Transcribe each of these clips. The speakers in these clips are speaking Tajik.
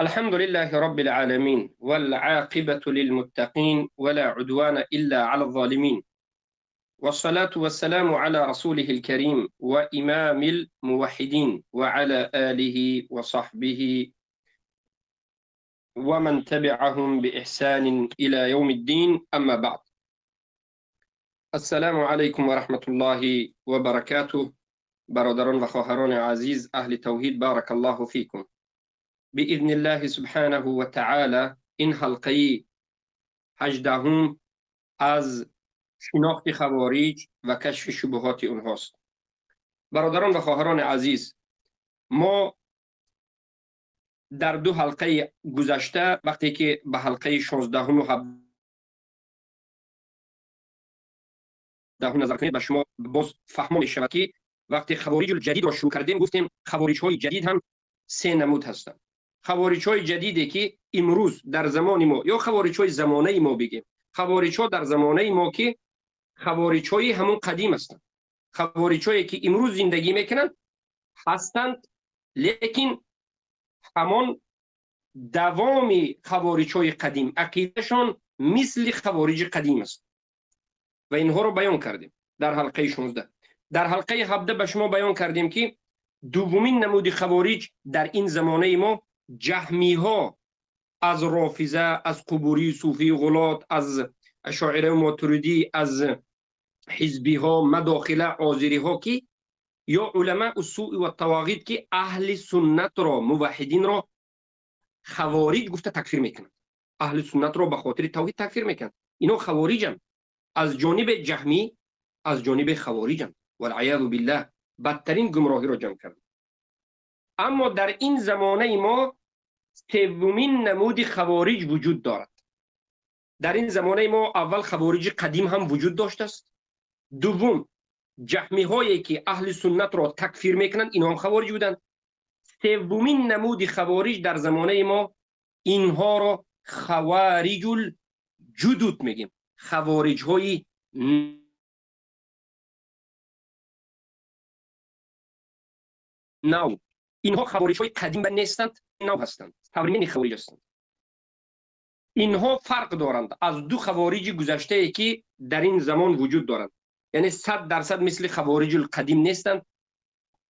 الحمد لله رب العالمين والعاقبة للمتقين ولا عدوان إلا على الظالمين والصلاة والسلام على رسوله الكريم وإمام الموحدين وعلى آله وصحبه ومن تبعهم بإحسان إلى يوم الدين أما بعد السلام عليكم ورحمة الله وبركاته برادران وخواهران عزيز أهل توحيد بارك الله فيكم بإذن الله سبحانه وتعالى این حلقه 18 از شناخت خوارج و کشف شبهات اونهاست. برادران و خواهران عزیز، ما در دو حلقه گذشته وقتی که به حلقه 16 و 17 نظر کنید به شما باز فهم می شود که وقتی خوارج جدید را شروع کردیم گفتیم خوارج های جدید هم سه نمود هستند. خوارج های جدیدی که امروز در زمان ما یا خوارج های زمانه ما بگیم، خوارج ها در زمانه ما که خوارج های همون قدیم هستند، خوارج هایی که امروز زندگی میکنند هستند، لیکن همان دوام خوارج های قدیم، عقیدهشان مثل خوارج قدیم است و اینها رو بیان کردیم در حلقه 16. در حلقه 17 به شما بیان کردیم که دومین نمود خوارج در این زمانه ما جهمی ها از رافضه، از قبوری صوفی غلات، از اشاعره و ماتریدی، از حزبی ها، مداخله، آذری ها که یا علماء السوء و الطواغیت که اهل سنت را، موحدین را خوارج گفته تکفیر میکنند. اهل سنت را به خاطر توحید تکفیر میکنند. اینا خوارجن، از جانب جهمی، از جانب خوارجن والعیاذ بالله، بدترین گمراهی را جمع کرد. اما در این زمانه ما سومین نمود خوارج وجود دارد. در این زمانه ما اول خوارج قدیم هم وجود داشته است، دوم جهمی هایی که اهل سنت را تکفیر میکنند اینها هم خوارج بودند، سومین نمود خوارج در زمانه ما اینها را خوارج الجدود میگیم، خوارج های نو. اینها خوارج های قدیم نیستند، نو هستند، تورمین خوارج هستند. اینها فرق دارند از دو خوارج گذشته که در این زمان وجود دارند، یعنی 100% مثل خوارج القدیم نیستند.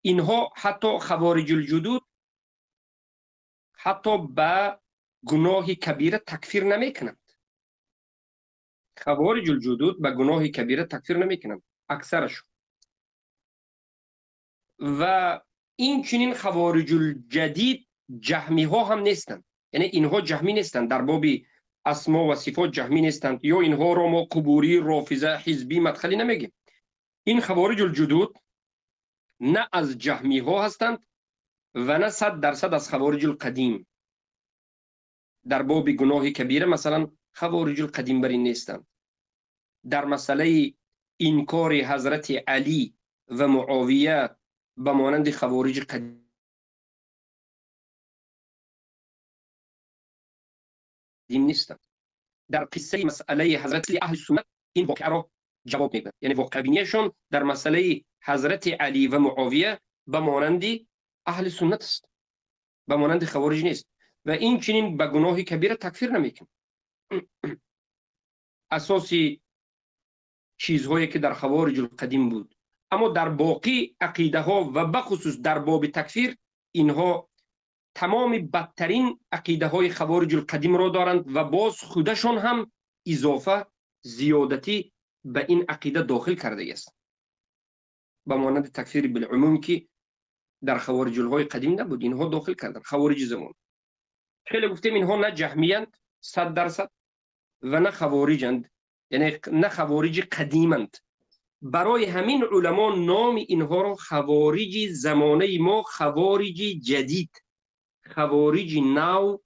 اینها حتی خوارج الجدود حتی به گناه کبیره تکفیر نمیکنند. خوارج الجدود به گناه کبیره تکفیر نمیکنند اکثرشون. و این چنین خوارج الجدید جهمی ها هم نیستند، یعنی اینها جهمی نیستند، در باب اسما و صفات جهمی نیستند، یا اینها را ما قبوری، رافضه، حزبی، مدخلی نمیگیم. این خوارج الجدود نه از جهمی ها هستند و نه 100% از خوارج القدیم. در باب گناه کبیره مثلا خوارج القدیم بر این نیستند. در مسئله انکار حضرت علی و معاویه به مانند خوارج قدیم نیستند. در قصه مسئله حضرت اهل سنت این واقعه را جواب میدن، یعنی واقع بینیشون در مسئله حضرت علی و معاویه به مانند اهل سنت است، به مانند خوارج نیست و این چنین به گناه کبیره تکفیر نمیکنه. اساسی چیزهایی که در خوارج القدیم بود، اما در باقی عقیده ها و بخصوص در باب تکفیر اینها تمام بدترین عقیده های خوارج القدیم را دارند و باز خودشان هم اضافه زیادتی به این عقیده داخل کرده است، به مانند تکفیر بالعموم که در خوارج های قدیم نبود، اینها داخل کردن خوارج زمان. خیلی گفتیم اینها نه جهمی‌اند 100% و نه خوارجند، یعنی نه خوارج قدیمند. برای همین علما نام اینها را خوارج زمانه ما، خوارج جدید، خوارج نو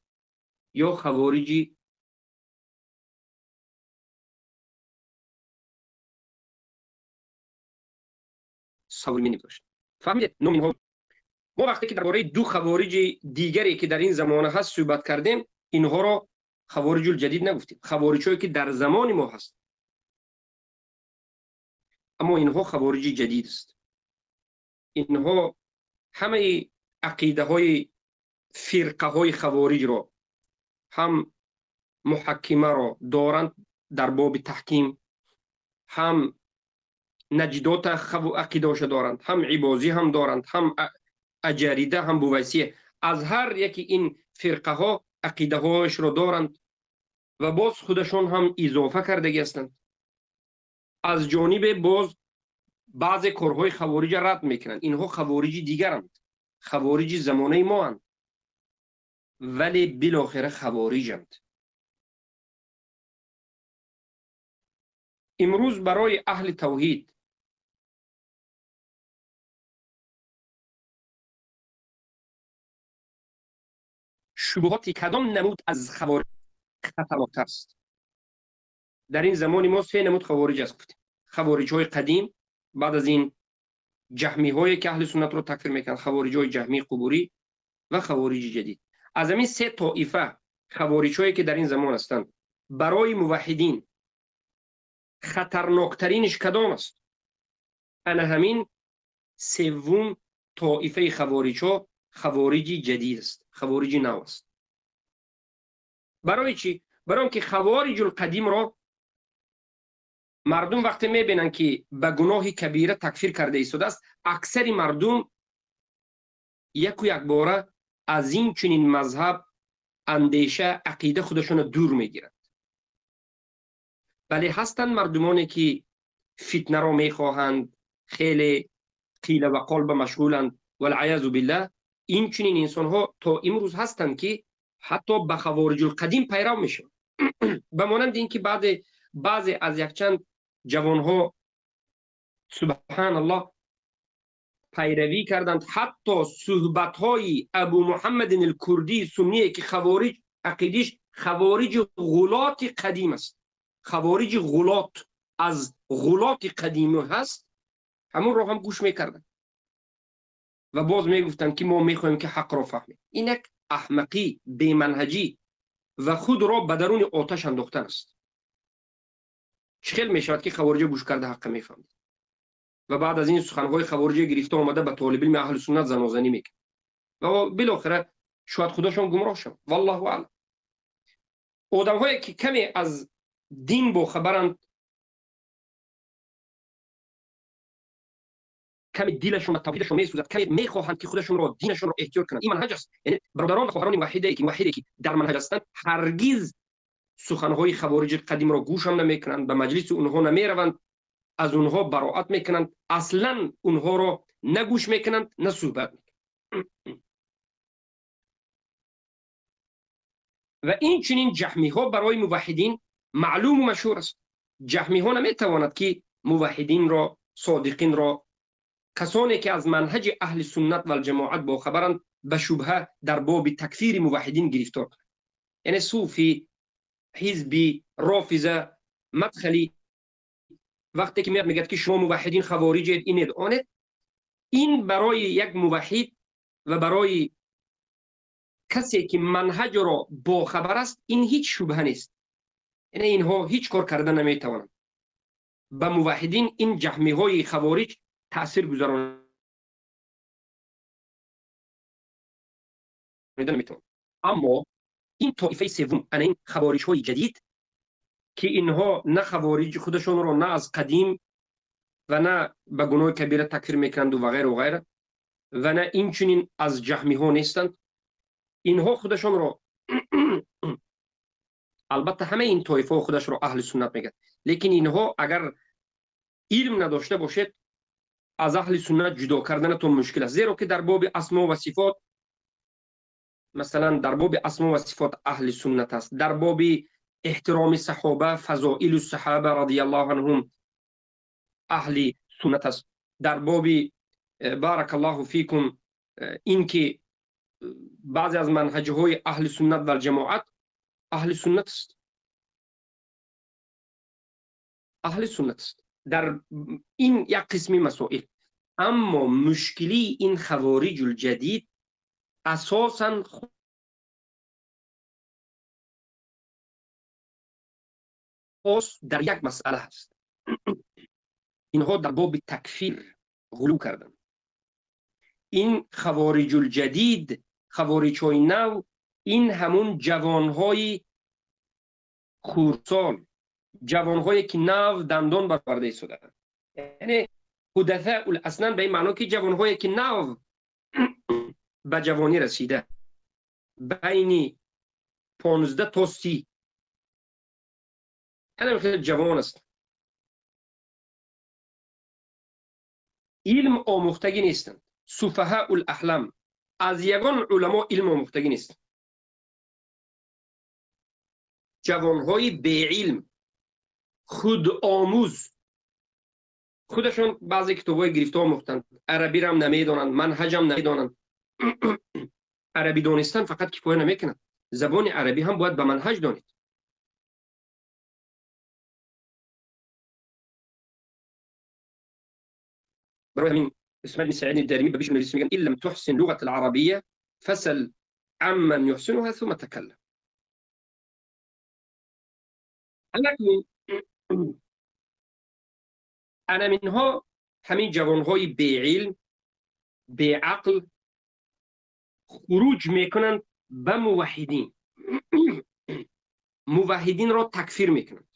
یا خوارج سومی گذاشت. فهمیدید؟ نام اینها. ما وقتی که درباره دو خوارج دیگری که در این زمانه هست صحبت کردیم، اینها را خوارج الجدید نگفتیم، خوارجی که در زمان ما هست، اما اینها خوارج جدید است. اینها همه عقیده های фирқаҳои хавориҷро, ҳам муҳаккимаро доранд дар боби таҳким, ҳам наҷдота ақидаоша доранд, ҳам ибозӣ ҳам доранд, ҳам аҷарида, ҳам бувайсия. Аз ҳар яки ин фирқаҳо ақидаҳояшро доранд ва боз худашон ҳам изофа кардагӣ ҳастанд. Аз ҷонибе боз баъзе корҳои хавориҷа рад мекунанд. Инҳо хавориҷи дигаранд, хавориҷи замонаи моанд, вале билохира хавориҷанд. Имрӯз барои аҳли тавҳид шубҳоти кадом намуд аз хавориҷ хатарноктар аст? Дар ин замони мо се намуд хавориҷ аст, гуфтем. Хавориҷҳои қадим, баъд аз ин ҷаҳмиҳое ки аҳли суннатро такфир мекунанд, хавориҷҳои ҷаҳмии қубурӣ ва хавориҷи ҷадид. Аз ҳамин се тоифа хавориҷҳое ки дар ин замон ҳастанд, барои муваҳҳидин хатарноктариниш кадом аст? Ана ҳамин севум тоифаи хавориҷҳо хавориҷи ҷадид аст, хавориҷи нав аст. Барои чӣ? Барои он ки хавориҷул қадимро мардум вақте мебинанд ки ба гуноҳи кабира такфир карда истодааст, аксари мардум яку якбора аз ин чунин мазҳаб, андеша, ақида худашонро дур мегиранд. Бале, ҳастанд мардумоне ки фитнаро мехоҳанд, хеле қила ва қол ба машғуланд, валъаязу биллаҳ. Ин чунин инсонҳо то имрӯз ҳастанд ки ҳатто ба хавориҷул қадим пайрав мешаванд. Ба монанди ин ки баъзе аз якчанд ҷавонҳо субҳаналлоҳ пайравӣ карданд, ҳатто суҳбатҳои Абу Муҳаммадин ал-Курдии сунние ки хавориҷ ақидиш хавориҷи ғулоти қадим аст, хавориҷи ғулот аз ғулоти қадимӣ ҳаст, ҳамонро ҳам гӯш мекарданд ва боз мегуфтанд ки мо мехоҳем ки ҳақро фаҳмем. Ин як аҳмақӣ, беманҳаҷӣ ва худро ба даруни оташ андохтан аст. Чӣ хел мешавад ки хавориҷа гӯш карда ҳаққа мефаҳмад ва баъд аз ин суханҳои хавориҷа гирифта омада ба толибилми аҳли суннат занозанӣ мекунад ва билохира шояд худашон гумроҳ шаванд. Валлоҳу аълам. Одамҳое ки каме аз дин бохабаранд, каме дилашон ва тавҳидашон месӯзад, каме мехоҳанд ки худашонро, динашонро эҳтиёт кунанд. Ин манҳаҷ аст. Яъне бародарон ва хоҳарони муваҳҳиде ки дар манҳаҷ ҳастанд, ҳаргиз суханҳои хавориҷи қадимро гӯшам намекунанд, ба маҷлиси онҳо намераванд, аз онҳо бароат мекунанд, аслан онҳоро на гӯш мекунанд, на суҳбат мекунанд. Ва ин чунин ҷаҳмиҳо барои муваҳҳидин маълуму машҳур аст. Ҷаҳмиҳо наметавонад ки муваҳҳидинро, содиқинро, касоне ки аз манҳаҷи аҳли суннат валҷамоат бохабаранд, ба шубҳа дар боби такфири муваҳҳидин гирифтор кунанд. Яъне суфӣ, ҳизбӣ, рофиза, мадхалӣ вақте ки меяд мегӯяд ки шумо муваҳҳидин хавориҷед, инед, онед, ин барои як муваҳҳид ва барои касе ки манҳаҷро бохабар аст, ин ҳеҷ шубҳа нест. Яъне инҳо ҳеҷ кор карда наметавонанд. Ба муваҳҳидин ин ҷаҳмиҳои хавориҷ таъсир гузаронида наметавонанд. Аммо ин тоифаи севум, ана ин хавориҷҳои ҷадид ки инҳо на хавориҷи худашонро на аз қадим ва на ба гуноҳи кабира такфир мекунанду ва ғайру ғайра, ва на инчунин аз ҷаҳмиҳо нестанд. Инҳо худашонро албатта ҳамаи ин тоифаҳо худашро аҳли суннат мегӯянд, лекин инҳо агар илм надошта бошед, аз аҳли суннат ҷудо карданатон мушкил аст. Зеро ки дар боби асмо ва сифот, масалан дар боби асмо ва сифот аҳли суннат аст, дар боби эҳтироми саҳоба, фазоилу саҳоба радиаллоҳу анҳум аҳли суннат аст, дар боби баракаллоҳу фикум ин ки баъзе аз манҳаҷҳои аҳли суннат валҷамоат аҳли суннат аст, аҳли суннат аст дар ин як қисми масоил. Аммо мушкилии ин хавориҷул ҷадид асосан хос дар як масъала ҳаст. Инҳо дар боби такфир ғулӯ карданд. Ин хавориҷул ҷадид Хавориҷҳои нав ин ҳамун ҷавонҳои хурдсол, ҷавонҳое ки нав дандон бароварда истодаанд. Яъне ҳудафаул аснан ба ин маъно ки ҷавонҳое ки нав ба ҷавонӣ расида, байни 15 то 30, яъне хеле ҷавон аст, илм омӯхтагӣ нестанд. Суфаҳаул аҳлам, аз ягон уламо илм омӯхтагӣ нестанд. Ҷавонҳои беилм, худомӯз, худашон баъзе китобҳои гирифта омӯхтанд, арабирам намедонанд, манҳаҷам намедонанд. Арабӣ донистан фақат кифоя намекунад, забони арабӣ ҳам бояд ба манҳаҷ донед. Барои ҳамин Исмаил ибн Саид Даримӣ ба Бишр Мирзӣ мегӯянд: ин лам туҳсин луғат аларабия фасал амман юҳсинуҳа сума такаллам. Ана минҳо ҳамин ҷавонҳои беилм, беақл хуруҷ мекунанд ба муваҳҳидин, муваҳҳидинро такфир мекунанд,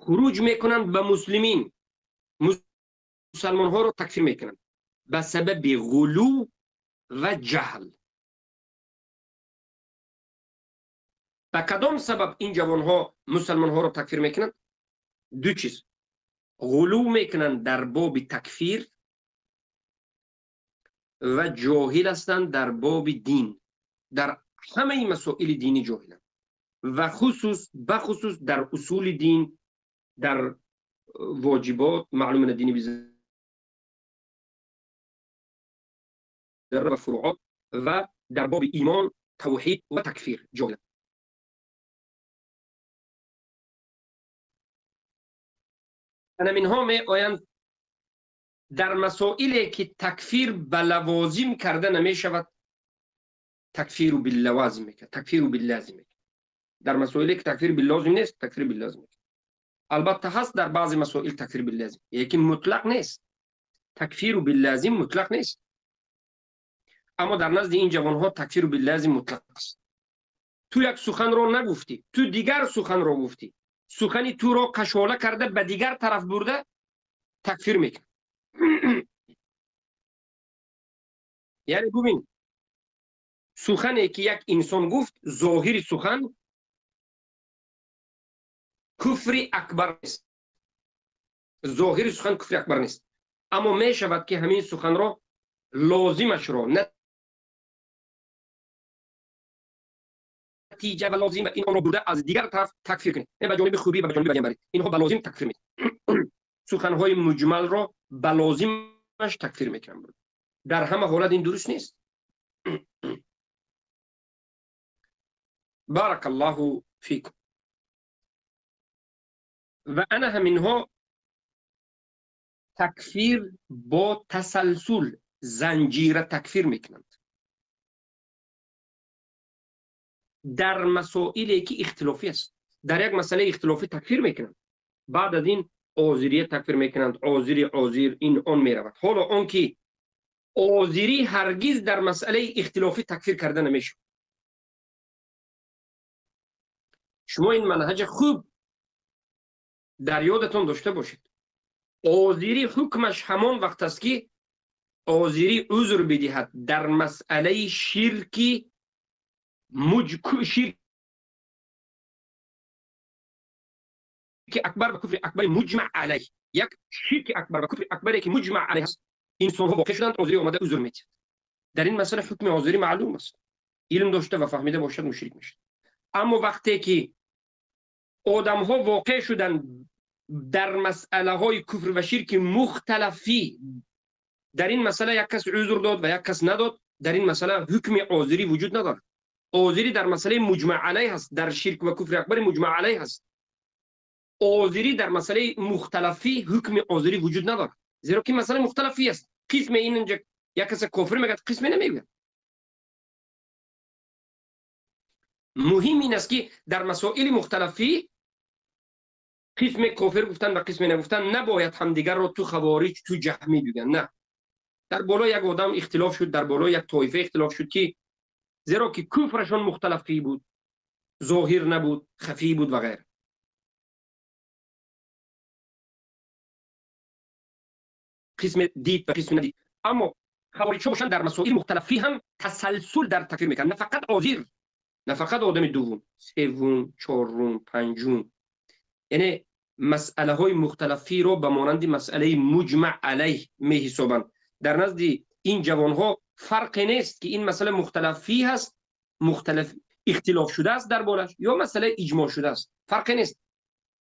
хуруҷ мекунанд ба муслимин, мусалмонҳоро такфир мекунанд ба сабаби ғулув ва ҷаҳл. Ба кадом сабаб ин ҷавонҳо мусалмонҳоро такфир мекунанд? Ду чиз: ғулув мекунанд дар боби такфир ва ҷоҳил ҳастанд дар боби дин, дар ҳамаи масоили динӣ ҷоҳиланд ва бахусус дар усули дин, дар воҷибот, маълум дини ва фуруот ва дар боби имон, тавҳид ва такфир ҷоҳиланд. Ана минҳо меоянд дар масоиле ки такфир ба лавозим карда намешавад, такфиру биллавазим мекунад, такфиру биллазим мекунад. Дар масоиле ки такфир биллозим нест, такфир биллазим мекунад. Албатта ҳаст дар баъзе масоил такфир биллазим, лекин мутлақ нест. Такфиру биллазим мутлақ нест. Аммо дар назди ин ҷавонҳо такфиру биллазим мутлақ аст. Ту як суханро нагуфтӣ, ту дигар суханро гуфтӣ, сухани туро кашола карда ба дигар тараф бурда такфир мекунад. Яъне бубин, сухане ки як инсон гуфт, зоҳири сухан куфри акбар нест, зоҳири сухан куфри акбар нест, аммо мешавад ки ҳамин суханро лозимашро натиҷа ва лозим ин онро бурда аз дигар тараф такфир кунед, ба ҷониби хубӣ ва ба ҷониби бадӣ баред. Инҳо ба лозим такфир мекунанд, суханҳои муҷмалро ба лозимаш такфир мекунанд. Дар ҳама ҳолат ин дуруст нест. Барак Аллоҳу фикум. Ва ана ҳаминҳо такфир бо тасалсул, занҷира такфир мекунанд дар масоиле ки ихтилофӣ аст. Дар як масъалаи ихтилофӣ такфир мекунанд, баъд аз ин озирия такфир мекунанд, озири озир ин он меравад. Ҳоло он ки озирӣ ҳаргиз дар масъалаи ихтилофӣ такфир карда намешавад. Шумо ин манҳаҷа хуб дар ёдатон дошта бошед. Озирӣ ҳукмаш ҳамон вақт аст ки озирӣ узр бидиҳад дар масъалаи ширки ширки акбар ва куфри акбари муҷмаъ алайҳ. Як ширки акбар ва куфри акбаре ки муҷмаъ алайҳ аст, инсонҳо воқеъ шуданд, озирӣ омада узр медиҳад. Дар ин масъала ҳукми озирӣ маълум аст, илм дошта ва фаҳмида бошад мушрик мешавад. Аммо вақте ки одамҳо воқеъ шуданд дар масъалаҳои куфр ва ширки мухталафӣ, дар ин масъала як кас узр дод ва як кас надод, дар ин масъала ҳукми озирӣ вуҷуд надорад. Озирӣ дар масъалаи муҷмаъ алайҳ ҳаст, дар ширк ва куфри акбари муҷмаъ алайҳ ҳаст. Озирӣ дар масъалаи мухталафӣ ҳукми озирӣ вуҷуд надорад, зеро ки масъала мухталафӣ аст. Қисме ин инҷа як каса кофир мегӯяд, қисме намегӯяд. Муҳим ин аст ки дар масоили мухталафӣ қисме кофир гуфтан ва қисме нагуфтан набояд ҳамдигарро ту хавориҷ, ту ҷаҳмӣ бигӯянд. На, Дар болои як одам ихтилоф шуд, дар болои як тоифа ихтилоф шуд, ки зеро ки куфрашон мухталаф фӣ буд, зоҳир набуд, хафӣ буд ва ғайра. Қисме дид ва қисме надид. Аммо хавориҷҳо бошанд, дар масоили мухталафӣ ҳам тасалсул дар такфир мекунанд. На фақат озир, на фақат одами дуввум, севум, чорум, панҷум. Яъне масъалаҳои мухталафиро ба монанди масъалаи муҷмаъ алайҳ меҳисобанд. Дар назди ин ҷавонҳо фарқе нест, ки ин масъала мухталафӣ ҳаст, мухталаф ихтилоф шудааст дар бораш, ё масъала иҷмоъ шудааст. Фарқе нест.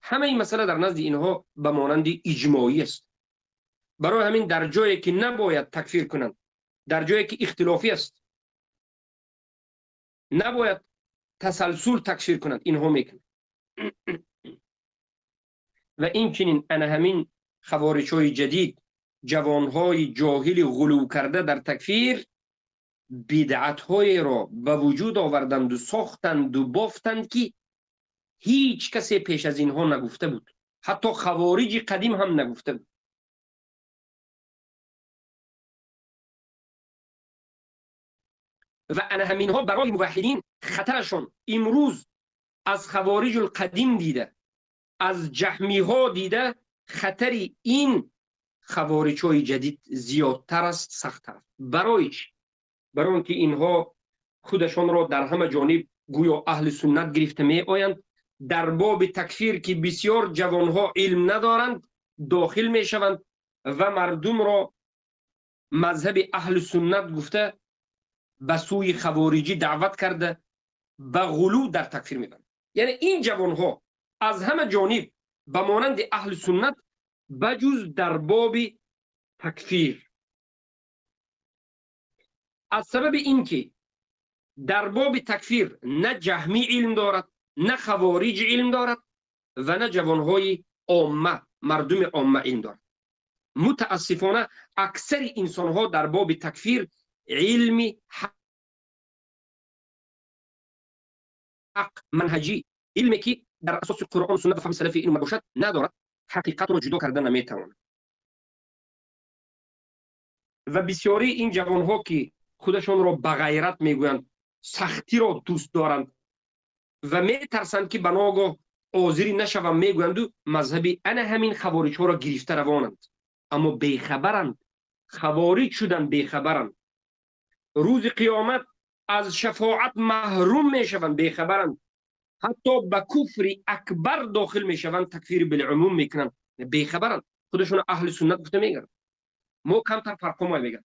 Ҳамаи масъала дар назди инҳо ба монанди иҷмоӣ аст. Барои ҳамин дар ҷое ки набояд такфир кунанд, дар ҷое ки ихтилофӣ аст, набояд тасалсул такфир кунанд, инҳо мекунанд. Ва инчунин ана ҳамин хавориҷҳои ҷадид, ҷавонҳои ҷоҳили ғулув карда дар такфир, бидъатҳоеро ба вуҷуд оварданду сохтанду бофтанд, ки ҳеҷ касе пеш аз инҳо нагуфта буд, ҳатто хавориҷи қадим ҳам нагуфта буд. Ва ана ҳаминҳо барои муваҳҳидин хатарашон имрӯз аз хавориҷул қадим дида, аз ҷаҳмиҳо дида, хатари ин хавориҷҳои ҷадид зиёдтар аст, сахттар аст. Барои чӣ? Барои он ки инҳо худашонро дар ҳама ҷониб гӯё аҳли суннат гирифта меоянд, дар боби такфир, ки бисёр ҷавонҳо илм надоранд, дохил мешаванд ва мардумро мазҳаби аҳли суннат гуфта ба сӯи хавориҷӣ даъват карда ба ғулув дар такфир мебаранд. Яъне ин ҷавонҳо аз ҳама ҷониб ба монанди аҳли суннат ба ҷуз дар боби такфир. Аз сабаби ин ки дар боби такфир на ҷаҳмӣ илм дорад, на хавориҷ илм дорад ва на ҷавонҳои омма, мардуми омма илм дорад. Мутаассифона аксари инсонҳо дар боби такфир илми ҳақ, манҳаҷӣ, илме ки дар асоси Қуръон, суннат ва фаҳми салафи илм бошад, надорад, ҳақиқатро ҷудо карда наметавонад. Ва бисёри ин ҷавонҳо, ки худашонро ба ғайрат мегӯянд, сахтиро дӯст доранд ва метарсанд, ки ба ногоҳ озирӣ нашаванд, мегӯянду мазҳаби ана ҳамин хавориҷҳоро гирифта равонанд. Аммо бехабаранд, хавориҷ шуданд, бехабаранд. Рӯзи қиёмат аз шафоат маҳрум мешаванд, бехабаранд. Ҳатто ба куфри акбар дохил мешаванд, такфири билумум мекунанд, бехабаранд. Худашон аҳли суннат гуфта мегарданд. Мо камтар фарқҳо мегардем.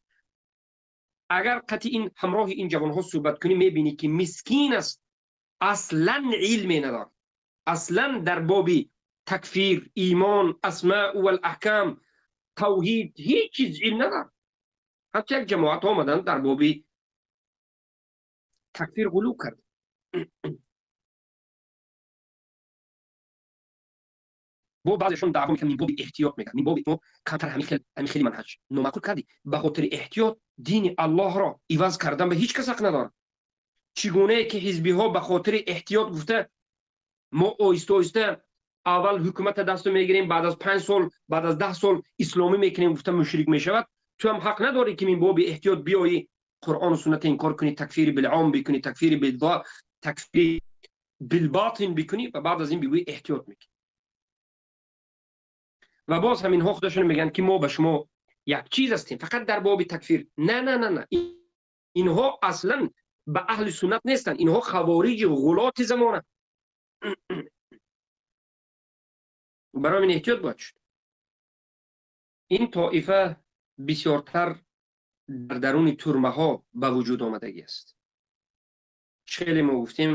Агар қатъи ин ҳамроҳи ин ҷавонҳо суҳбат кунӣ, мебинӣ, ки мискин аст, аслан илме надорад, аслан дар боби такфир, имон, асмаъ вал аҳкам, тавҳид ҳеҷ чиз илм надорад. Ҳатто як ҷамоат омаданд, дар боби такфир ғулув кард. Бо баъзешон даъво мекунанд, мин боби эҳтиёт мегӯянд, мин боби мо камтар ҳамин хели манҳаҷ номаъқул кардӣ. Ба хотири эҳтиёт дини Аллоҳро иваз кардан ба ҳеҷ кас ҳақ надорад. Чӣ гунае ки ҳизбиҳо ба хотири эҳтиёт гуфта мо оҳиста оҳиста аввал ҳукумата дасту мегирем, баъд аз 5 сол, баъд аз 10 сол исломӣ мекунем гуфта мушрик мешавад, ту ҳам ҳақ надорӣ, ки мин боби эҳтиёт биёӣ Қуръону сунната инкор кунӣ, такфири билом бикунӣ, такфири такфири билботин бикунӣ ва баъд аз ин бигӯӣ эҳтиёт мекунӣ. Ва боз ҳаминҳо худашон мегӯянд, ки мо ба шумо як чиз ҳастем, фақат дар боби такфир. На, на, на, на, инҳо аслан ба аҳли суннат нестанд, инҳо хавориҷи ғулоти замона. Барои ин эҳтиёт бояд шуд. Ин тоифа бисёртар дар даруни турмаҳо ба вуҷуд омадагӣ аст. Хеле мо гуфтем,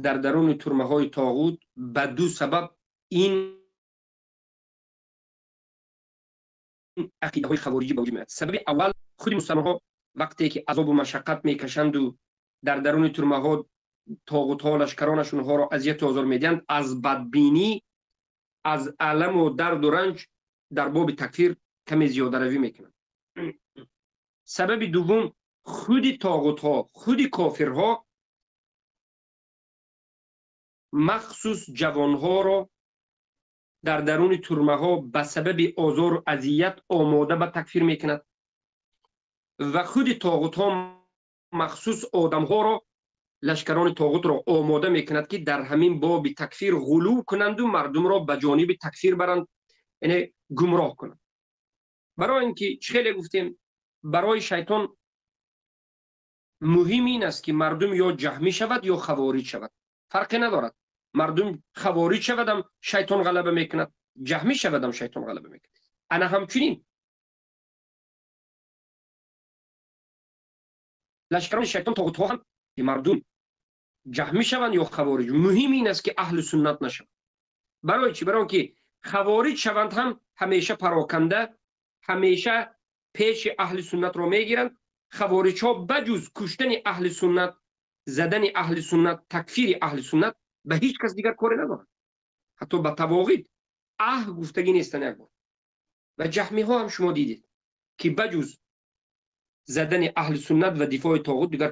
дар даруни турмаҳои тоғут ба ду сабаб ин ақидаҳои хавориҷӣ ба вуҷуд меояд. Сабаби аввал, худи мусалмонҳо вақте ки азобу машаққат мекашанду дар даруни турмаҳо тоғутҳо лашкаронаш онҳоро азияту озор медиҳанд, аз бадбинӣ, аз аламу дарду ранҷ дар боби такфир каме зиёдаравӣ мекунанд. Сабаби дуввум, худи тоғутҳо, худи кофирҳо махсус ҷавонҳоро дар даруни турмаҳо ба сабаби озору азият омода ба такфир мекунад. Ва худи тоғутҳо махсус одамҳоро, лашкарони тоғутро омода мекунад, ки дар ҳамин боби такфир ғулув кунанду мардумро ба ҷониби такфир баранд, яъне гумроҳ кунанд. Барои ин ки чӣ хеле гуфтем, барои шайтон муҳим ин аст, ки мардум ё ҷаҳмӣ шавад, ё хавориҷ шавад. Фарқе надорад. Мардум хавориҷ шавадам, шайтон ғалаба мекунад, ҷаҳмӣ шавадам, шайтон ғалаба мекунад. Ана ҳамчунин лашкарони шайтон тоғутҳо ҳам ки мардум ҷаҳмӣ шаванд ё хавориҷ, муҳим ин аст, ки аҳли суннат нашаванд. Барои чӣ? Барои он ки хавориҷ шаванд ҳам ҳамеша пароканда, ҳамеша пеши аҳли суннатро мегиранд. Хавориҷҳо баҷуз куштани аҳли суннат, задани аҳли суннат, такфири аҳли суннат ба ҳеҷ кас дигар коре надоранд. Ҳатто ба тавоғид аҳ гуфтагӣ нестанд як бор. Ва ҷаҳмиҳо ҳам шумо дидед, ки баҷуз задани аҳли суннат ва дифои тоғут дигар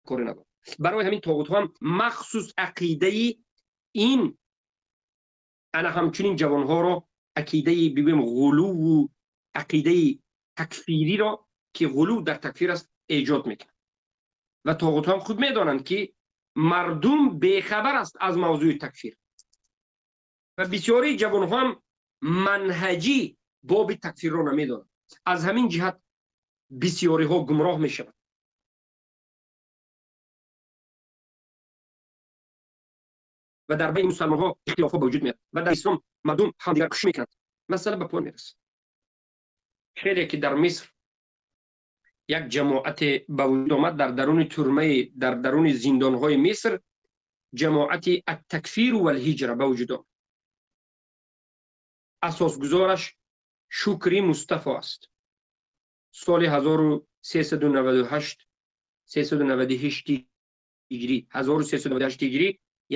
коре надоранд. Барои ҳамин тоғутҳо ҳам махсус ақидаи ин ана ҳамчунин ҷавонҳоро, ақидаи бигӯем ғулуву ақидаи такфириро, ки ғулув дар такфир аст, эҷод мекунад. Ва тоғутҳо ҳам худ медонанд, ки мардум бехабар аст аз мавзӯи такфир. Ва бисёри ҷавонҳо ҳам манҳаҷӣ боби такфирро намедонанд. Аз ҳамин ҷиҳат бисёриҳо гумроҳ мешаванд. Ва дар байни мусалмонҳо ихтилофҳо ба вуҷуд меояд ва дар ислом мардум ҳамдигар кушӣ мекунанд. Масъала ба поён мерасад. Хеле ки дар Миср як ҷамоате ба вуҷуд омад дар даруни турмаи, дар даруни зиндонҳои Миср, ҷамоати аттакфиру валҳиҷра ба вуҷуд омад. Асосгузораш Шукри Мустафо аст. Соли 1398, 398 ҳиҷрӣ, 1398 ҳиҷрӣ,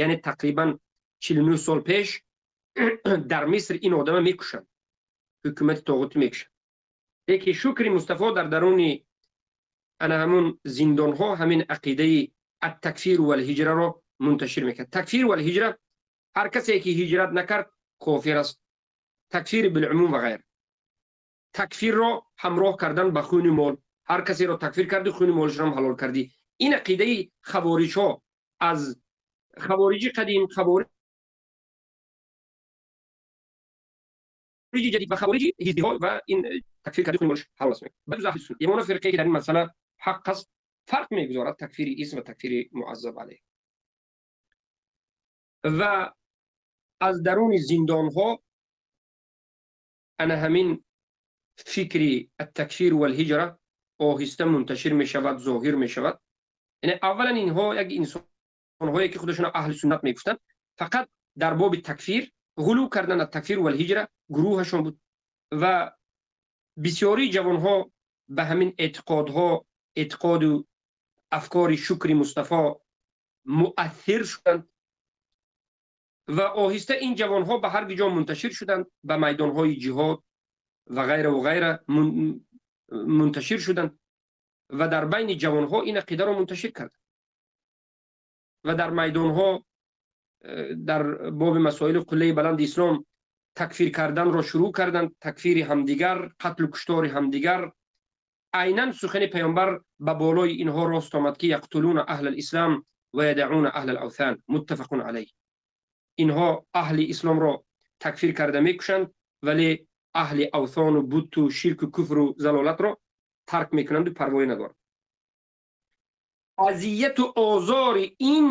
яъне тақрибан 49 сол пеш дар Миср ин одама мекушанд, ҳукумати тоғутӣ мекушанд. Лекин Шукри Мустафо дар даруни ана ҳамун зиндонҳо ҳамин ақидаи аттакфиру валҳиҷраро мунташир мекард. Такфир валҳиҷра, ҳар касе ки ҳиҷрат накард, кофир аст. Такфири билумум ва ғайр. Такфирро ҳамроҳ кардан ба хуни мол, ҳар касеро такфир кардӣ, хуни молашро ҳам ҳалол кардӣ. Ин ақидаи хавориҷҳо аз хавориҷи қадим, хавориҷи ҷадид ва хавориҷи ҳизбиҳо, ва ин такфир кардӣ, хуни молаш ҳалол аст. Баъд аҳли суннат ягона фирқае ки дар ин масъала ҳақ аст, фарқ мегузорад такфири исм ва такфири муаззаб алайҳ. Ва аз даруни зиндонҳо ана ҳамин фикри аттакфир валҳиҷра оҳиста мунташир мешавад, зоҳир мешавад. Яъне аввалан инҳо як инсонҳое ки худашонро аҳли суннат мегуфтанд, фақат дар боби такфир ғулув кардан, аттакфир валҳиҷра гурӯҳашон буд. Ва бисёри ҷавонҳо ба ҳамин эътиқодҳо, эътиқоду афкори Шукри Мустафо муассир шуданд ва оҳиста ин ҷавонҳо ба ҳар ҷо мунташир шуданд, ба майдонҳои ҷиҳод ва ғайра ва ғайра мунташир шуданд ва дар байни ҷавонҳо ин ақидаро мунташир карданд. Ва дар майдонҳо дар боби масоили қуллаи баланди ислом такфир карданро шурӯъ карданд, такфири ҳамдигар, қатлу куштори ҳамдигар. Айнан сухани паёмбар ба болои инҳо рост омад, ки яқтулуна аҳла алислам ва ядауна аҳла алавсан, муттафақун алайҳ. Инҳо аҳли исломро такфир карда мекушанд, вале аҳли авсону буту ширку куфру залолатро тарк мекунанду парвоӣ надоранд. Азияту озори ин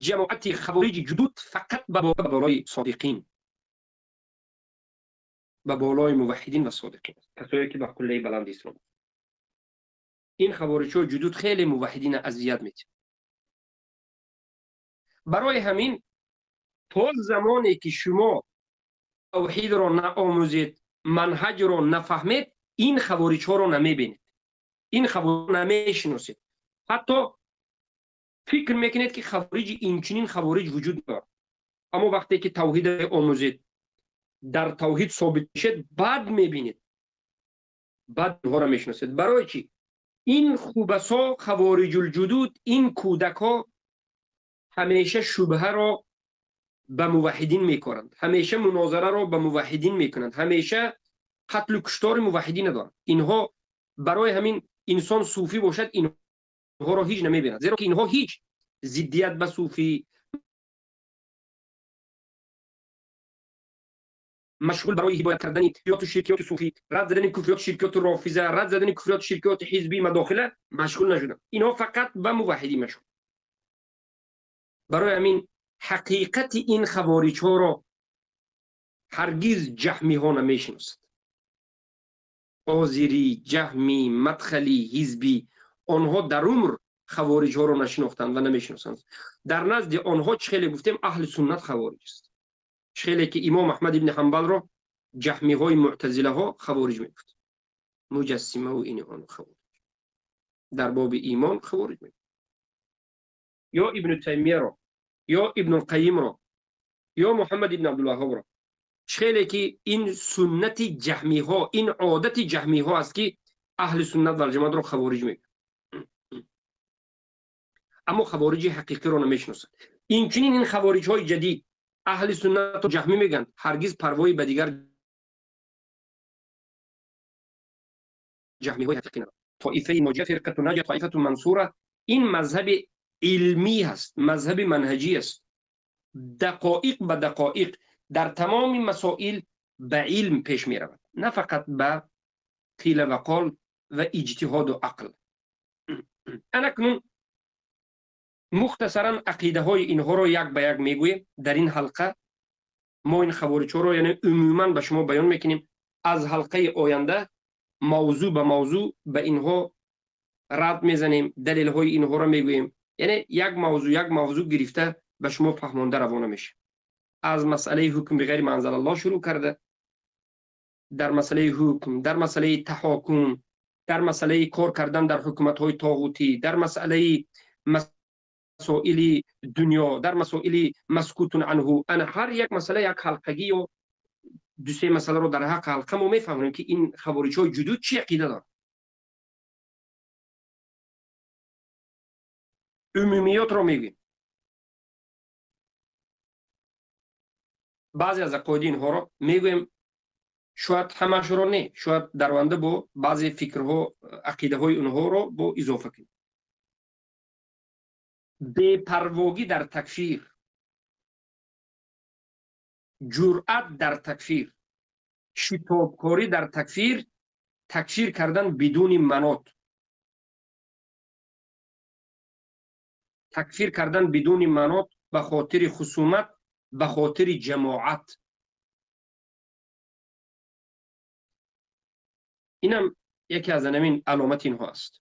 ҷамоати хавориҷи ҷудуд фақат ба болои содиқин, ба болои муваҳҳидин ва содиқин, касое ки ба қуллаи баланди ислом. Ин хавориҷҳо ҷудуд хеле муваҳҳидина азият медиҳанд. Барои ҳамин то замоне ки шумо тавҳидро наомӯзед, манҳаҷро нафаҳмед, ин хавориҷҳоро намебинед, ин хавориҷ намешиносед. Ҳатто фикр мекунед, ки хавориҷи инчунин хавориҷ вуҷуд дорад. Аммо вақте ки тавҳид омӯзед, дар тавҳид собит мешед, баъд мебинед, баъд инҳоро мешиносед. Барои чӣ? Ин хубасо хавориҷулҷудуд, ин кӯдакҳо ҳамеша шубҳаро ба муваҳҳидин мекоранд, ҳамеша мунозараро ба муваҳҳидин мекунанд, ҳамеша қатлу куштори муваҳҳидин доранд. Инҳо барои ҳамин инсон суфӣ бошад, инҳоро ҳеҷ намебинад, зеро ки инҳо ҳеҷ зиддият ба суфӣ машғул барои ҳидоят кардани куфриёту ширкиёти суфӣ, рад задани куфриёту ширкиёти рофиза, рад задани куфриёту ширкиёти ҳизбӣ мадохила машғул нашуданд. Инҳо фақат ба муваҳҳидӣ машғул. Барои ҳамин ҳақиқати ин хавориҷҳоро ҳаргиз ҷаҳмиҳо намешиносад. Озирӣ, ҷаҳмӣ, мадхалӣ, ҳизбӣ, онҳо дар умр хавориҷҳоро нашинохтанд ва намешиносанд. Дар назди онҳо чӣ хеле гуфтем, аҳли суннат хавориҷ аст. Хеле ки имом Аҳмад ибни Ҳанбалро ҷаҳмиҳои муътазилаҳо хавориҷ мегуфт, муҷассимаву ини он хавориҷ, дар боби имон хавориҷ мегуфт. Ё Ибну Таймияро, ё Ибнулқайимро, ё Муҳаммад ибни Абдулваҳҳобро. Хеле ки ин суннати ҷаҳмиҳо, ин одати ҷаҳмиҳо аст ки аҳли суннат валҷамоатро хавориҷ мегӯяд, аммо хавориҷи ҳақиқиро намешиносад. Инчунин ин хавориҷҳои ҷадид аҳли суннатро ҷаҳмӣ мегӯянд, ҳаргиз парвои ба дигар ҷаҳмиҳои ҳақиқӣ надоранд. Тоифаи ноҷия, фирқату наҷия, тоифату мансура, ин мазҳаби илмӣ ҳаст, мазҳаби манҳаҷӣ аст. Дақоиқ ба дақоиқ дар тамоми масоил ба илм пеш меравад, на фақат ба қила ва қол ва иҷтиҳоду ақл. Анакнун мухтасаран ақидаҳои инҳоро як ба як мегӯем. Дар ин ҳалқа мо ин хавориҷҳоро яъне умуман ба шумо баён мекунем. Аз ҳалқаи оянда мавзӯъ ба мавзӯъ ба инҳо рад мезанем, далелҳои инҳоро мегӯем. Яъне як мавзӯъ як мавзӯъ гирифта ба шумо фаҳмонда равона мешавем. Аз масъалаи ҳукм биғайри ма анзалаллоҳ шурӯъ карда, дар масъалаи ҳукм, дар масъалаи таҳокум, дар масъалаи кор кардан дар ҳукуматҳои тоғутӣ, дар масъалаи масоили дунё, дар масоили маскутун анҳу, ана ҳар як масъала як ҳалқагӣ ё ду се масъаларо дар ҳақ ҳалқа мо мефаҳмем ки ин хавориҷҳои ҷудуд чӣ ақида доранд. Умумиётро мегӯем. Баъзе аз ақоиди инҳоро мегӯем, шояд ҳамаашро не, шояд дар оянда бо баъзе фикрҳо, ақидаҳои онҳоро бо изофа кунем. Бепарвогӣ дар такфир, ҷуръат дар такфир, шитобкорӣ дар такфир, такфир кардан бидуни манот, такфир кардан бидуни манот ба хотири хусумат, ба хотири ҷамоат. Инам яке аз ҳамин аломати инҳо аст.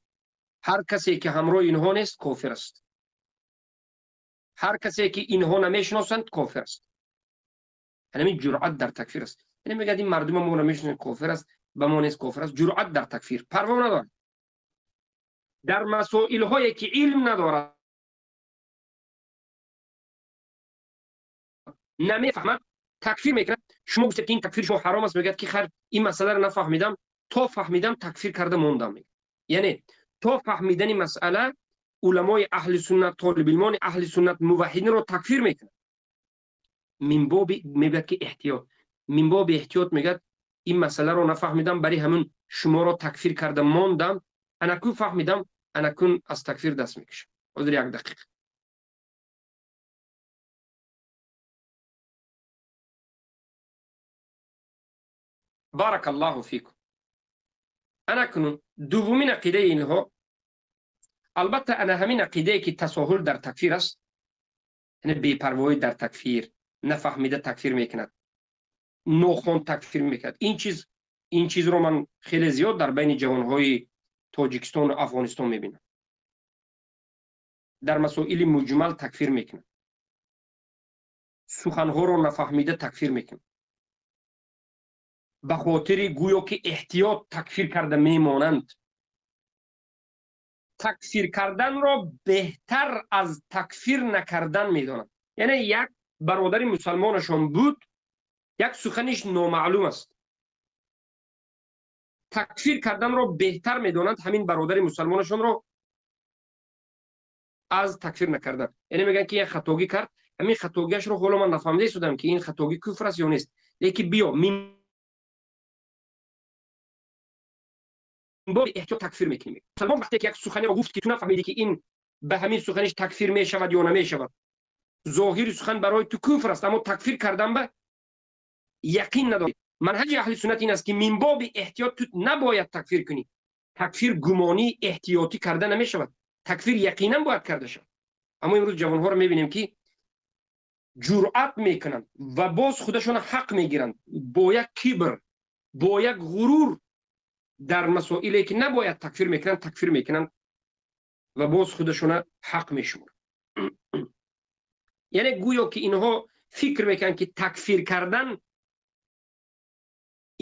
Ҳар касе ки ҳамроҳи инҳо нест, кофир аст. Ҳар касе ки инҳо намешиносанд, кофир аст. Ҳамин ҷуръат дар такфир аст. Яъне мегӯяд ин мардума мо намешиносем, кофир аст, ба мо нест, кофир аст. Ҷуръат дар такфир, парво надорад. Дар масоилҳое ки илм надорад, намефаҳмад, такфир мекунад. Шумо гуфтед ки ин такфир шумо ҳаром аст, мегӯяд ки хайр, ин масъаларо нафаҳмидам, то фаҳмидам такфир карда мондам. Яъне то фаҳмидани масъала уламои аҳли суннат, толибилмони аҳли суннат, муваҳҳидинро такфир мекунад. Мин боби мегӯяд ки эҳтиёт, мин боби эҳтиёт мегӯяд ин масъаларо нафаҳмидам, барои ҳамин шуморо такфир карда мондам, анакун фаҳмидам, анакун аз такфир даст мекашам. Ҳозир як дақиқа. Баракаллоҳу фикум. Анакунун дуввумин ақидаи инҳо, албатта ана ҳамин ақидае ки тасоҳул дар такфир аст, яъне бепарвоӣ дар такфир, нафаҳмида такфир мекунад, нохон такфир мекунад. Ин чизро ман хеле зиёд дар байни ҷавонҳои Тоҷикистону Афғонистон мебинам. Дар масоили муҷмал такфир мекунад, суханҳоро нафаҳмида такфир мекунад, ба хотири гӯё ки эҳтиёт такфир карда мемонанд. Такфир карданро беҳтар аз такфир накардан медонанд. Яъне як бародари мусалмонашон буд, як суханиш номаълум аст, такфир карданро беҳтар медонанд ҳамин бародари мусалмонашонро аз такфир накардан. Яъне мегӯянд ки як хатогӣ кард, Ҳамин хатогиашро ҳоло ман нафаҳмида истодам, ки ин хатоги куфр аст ё нест. Лекин биё минбоби эҳтиёт такфир мекунем. Мусалмон вақте ки як суханеро гуфт, ки ту нафаҳмидӣ, ки ин ба ҳамин суханиш такфир мешавад ё намешавад, зоҳири сухан барои ту куфр аст, аммо такфир кардан ба яқин надорӣ. Манҳаҷи аҳли суннат ин аст, ки минбоби эҳтиёт ту набояд такфир кунӣ. Такфир гумонӣ эҳтиётӣ карда намешавад, такфир яқинан бояд карда шавад. Аммо имрӯз ҷавонҳоро мебинем, ки ҷуръат мекунанд ва боз худашона ҳақ мегиранд бо як кибр, бо як ғурур, дар масоиле ки набояд такфир мекунанд, такфир мекунанд ва боз худашона ҳақ мешуморанд. Яъне гӯё ки инҳо фикр мекунанд, ки такфир кардан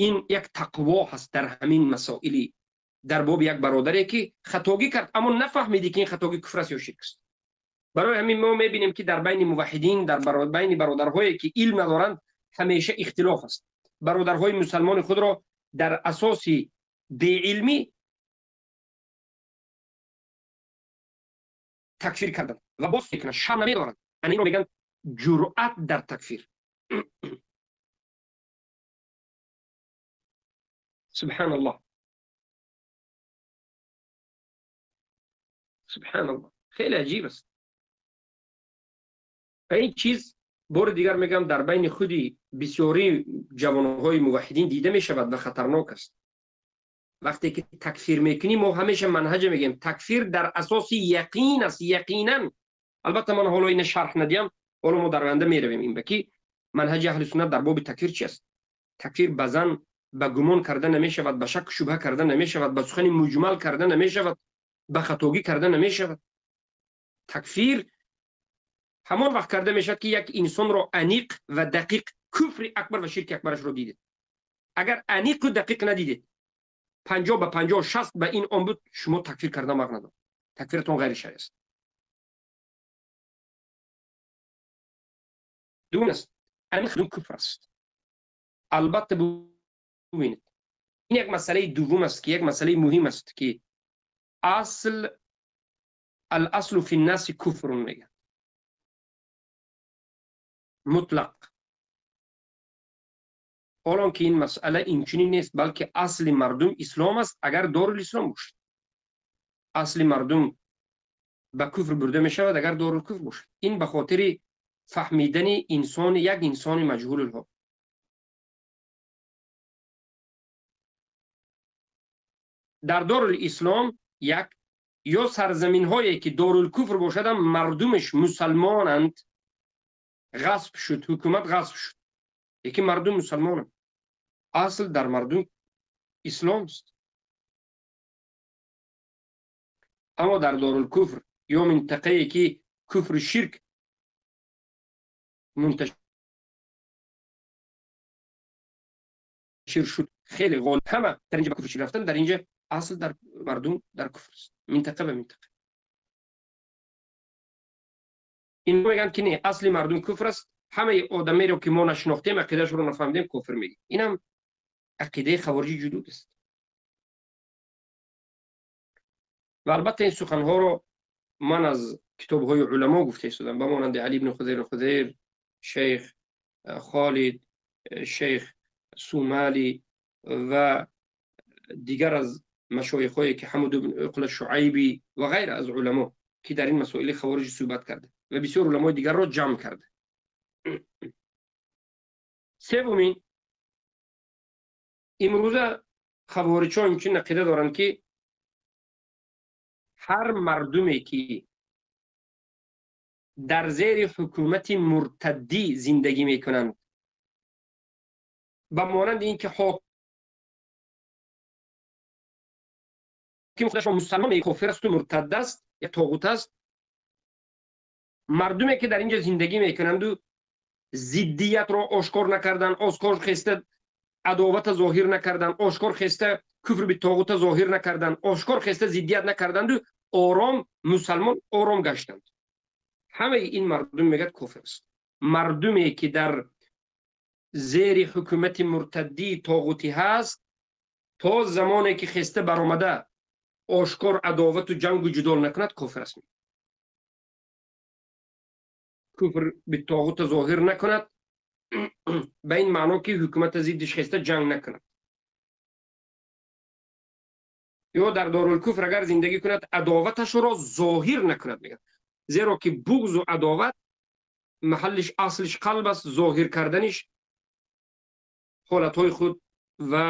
ин як тақво ҳаст дар ҳамин масоили, дар боби як бародаре ки хатогӣ кард, аммо нафаҳмидӣ, ки ин хатогӣ куфр аст ё ширк аст. Барои ҳамин мо мебинем, ки дар байни муваҳҳидин, дар байни бародарҳое ки илм надоранд, ҳамеша ихтилоф аст. Бародарҳои мусалмони худро дар асоси беилмӣ такфир карданд ва боз мекунанд, шарм намедоранд. Ана инро мегӯянд ҷуръат дар такфир. Субҳаналлоҳ, субҳаналлоҳ, хеле аҷиб аст. Ва ин чиз, бори дигар мегӯям, дар байни худи бисёри ҷавонҳои муваҳҳидин дида мешавад ва хатарнок аст. Вақте ки такфир мекунӣ, мо ҳамеша манҳаҷа мегӯем, такфир дар асоси яқин аст, яқинан. Албатта ман ҳоло ина шарҳ надиҳам, ҳоло мо дар оянда меравем ин ба ки манҳаҷи аҳли суннат дар боби такфир чи аст. Такфир ба зан, ба гумон карда намешавад, ба шак шубҳа карда намешавад, ба сухани муҷмал карда намешавад, ба хатогӣ карда намешавад. Такфир ҳамон вақт карда мешавад, ки як инсонро аниқ ва дақиқ куфри акбар ва ширки акбарашро дидед. Агар аниқу дақиқ надидед, 50 ба 50, 60 ба ин он буд, шумо такфир кардан ҳақ надоред, такфиратон ғайри шаръӣ аст. Дуввум аст, ҳамин куфр аст. Албатта, бубинед, ин як масъалаи дуввум аст, ки як масъалаи муҳим аст, ки асл الأصل في الناس كفر мегӯяд мутлақ. Ҳолон ки ин масъала инчунин нест, балки асли мардум ислом аст. Агар дорулислом бошад, асли мардум ба куфр бурда мешавад, агар дорулкуфр бошад. Ин ба хотири фаҳмидани инсони, як инсони маҷҳулулҳол. Дар дорулислом як ё сарзаминҳое ки дорулкуфр бошадам, мардумаш мусалмонанд, ғасб шуд, ҳукумат ғасб шуд, лекин мардум мусалмонанд, асл дар мардум ислом аст. Аммо дар дорулкуфр ё минтақае ки куфру ширк мунташир шуд, хеле ғолиб, ҳама дар инҷа ба куфру ширк рафтанд, дар инҷа асл дар мардум дар куфр аст, минтақа ба минтақа. Ин мегӯянд, ки не, асли мардум куфр аст, ҳамаи одамеро ки мо нашинохтем, ақидаашро нафаҳмидем, кофир мегӯем. Инам ақидаи хавориҷи ҷудуд аст. Ва албатта ин суханҳоро ман аз китобҳои уламо гуфта истодам, ба монанди Али ибни Хузайр Хузайр, шейх Холид, шейх Сумалӣ ва дигар аз машоихҳое ки Ҳамуд ибн Уқла Шуайбӣ ва ғайра аз уламо, ки дар ин масоили хавориҷ суҳбат карда ва бисёр уламои дигарро ҷамъ карда. Севумин, имрӯза хавориҷҳо инчунин ақида доранд, ки ҳар мардуме ки дар зери ҳукумати муртаддӣ зиндагӣ мекунанд, ба монанди ин ки ҳоким худашро мусалмон, кофир асту муртад аст, як тоғут аст, мардуме ки дар инҷо зиндагӣ мекунанду зиддиятро ошкор накардан, ошкор хеста адовата зоҳир накардан, ошкор хеста куфр битоғута зоҳир накардан, ошкор хеста зиддият накарданду ором мусалмон ором гаштанд, ҳамаи ин мардум, мегӯяд, кофир аст. Мардуме ки дар зери ҳукумати муртаддии тоғутӣ ҳаст, то замоне ки хеста баромада ошкор адовату ҷангу ҷудол накунад, кофир аст. куфр биттоғута зоҳир накунад, ба ин маъно ки ҳукумата зиддиш хеста ҷанг накунад, ё дар дорулкуфр агар зиндагӣ кунад, адоваташро зоҳир накунад, мегӯяд, зеро ки буғзу адоват маҳаллиш аслиш қалб аст, зоҳир карданиш ҳолатҳои худ ва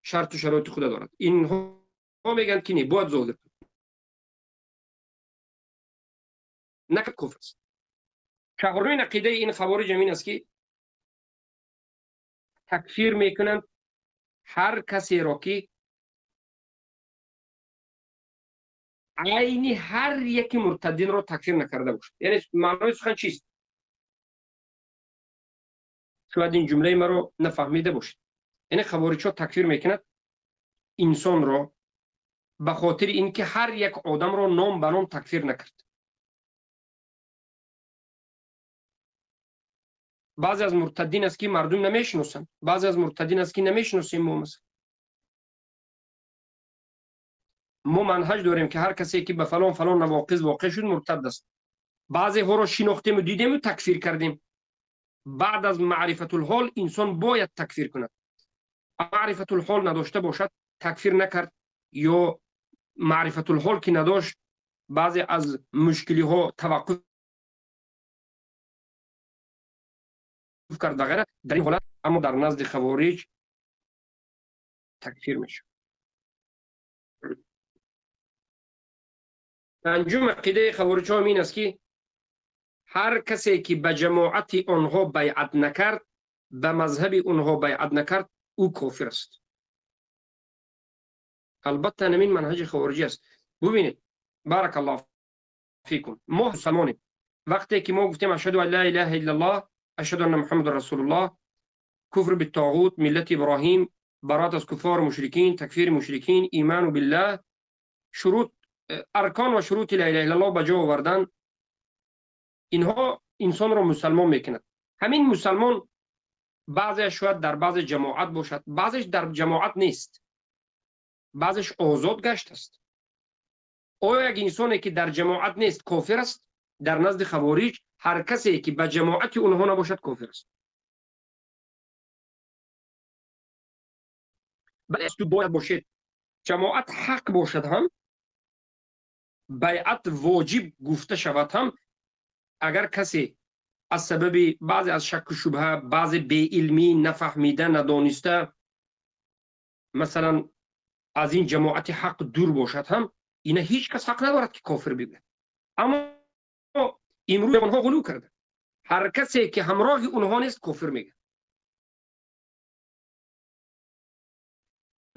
шарту шароити худа дорад. Инҳо мегӯянд, ки не, бояд зоҳир кунад, накард, куфр аст. Чаҳорумин ақидаи ин хавориҷ ин аст, ки такфир мекунанд ҳар касеро, ки айни ҳар яки муртаддинро такфир накарда бошад. Яъне маънои сухан чист? Шояд ин ҷумлаи маро нафаҳмида бошед. Яъне хавориҷҳо такфир мекунад инсонро ба хотири ин ки ҳар як одамро ном ба ном такфир накард. Баъзе аз муртаддин аст, ки мардум намешиносанд, баъзе аз муртаддин аст, ки намешиносем мо. Масалан, мо манҳаҷ дорем, ки ҳар касе ки ба фалон фалон навоқиз воқеъ шуд, муртад аст. Баъзеҳоро шинохтему дидему такфир кардем. Баъд аз маърифатулҳол инсон бояд такфир кунад. Маърифатулҳол надошта бошад, такфир накард, ё маърифатулҳол ки надошт, баъзе аз мушкилиҳо таваққуф кард ва ғайра, дар ин ҳолат аммо дар назди хавориҷ такфир мешавад. Панҷум ақидаи хавориҷҳо ин аст, ки ҳар касе ки ба ҷамоати онҳо байъат накард, ба мазҳаби онҳо байъат накард, ӯ кофир аст. Албатта, намин манҳаҷи хавориҷӣ аст. Бубинед, баракаллоҳу фикум, мо мусалмонем. Вақте ки мо гуфтем ашҳаду ан ла илаҳа иллаллоҳ, ашҳаду анна муҳаммадан расулуллоҳ, куфр биттоғут, миллати Иброҳим, бароат аз куффору мушрикин, такфири мушрикин, иману биллаҳ, шурут, аркон ва шурути ла илаҳа иллаллоҳ ба ҷо овардан, инҳо инсонро мусалмон мекунад. Ҳамин мусалмон баъзеаш шояд дар баъзе ҷамоат бошад, баъзеш дар ҷамоат нест, баъзеш озод гаштааст. Оё як инсоне ки дар ҷамоат нест, кофир аст? Дар назди хавориҷ ҳар касе ки ба ҷамоати онҳо набошад, кофир аст. Бале, ту бояд бошед, ҷамоат ҳақ бошад ҳам, байъат воҷиб гуфта шавад ҳам, агар касе аз сабаби баъзе аз шакку шубҳа, баъзе беилмӣ, нафаҳмида, надониста, масалан, аз ин ҷамоати ҳақ дур бошад ҳам, ина ҳеҷ кас ҳақ надорад, ки кофир бигӯяд. Аммо имрӯз онҳо ғулӯ карда, ҳар касе ки ҳамроҳи онҳо нест, кофир мегӯяд.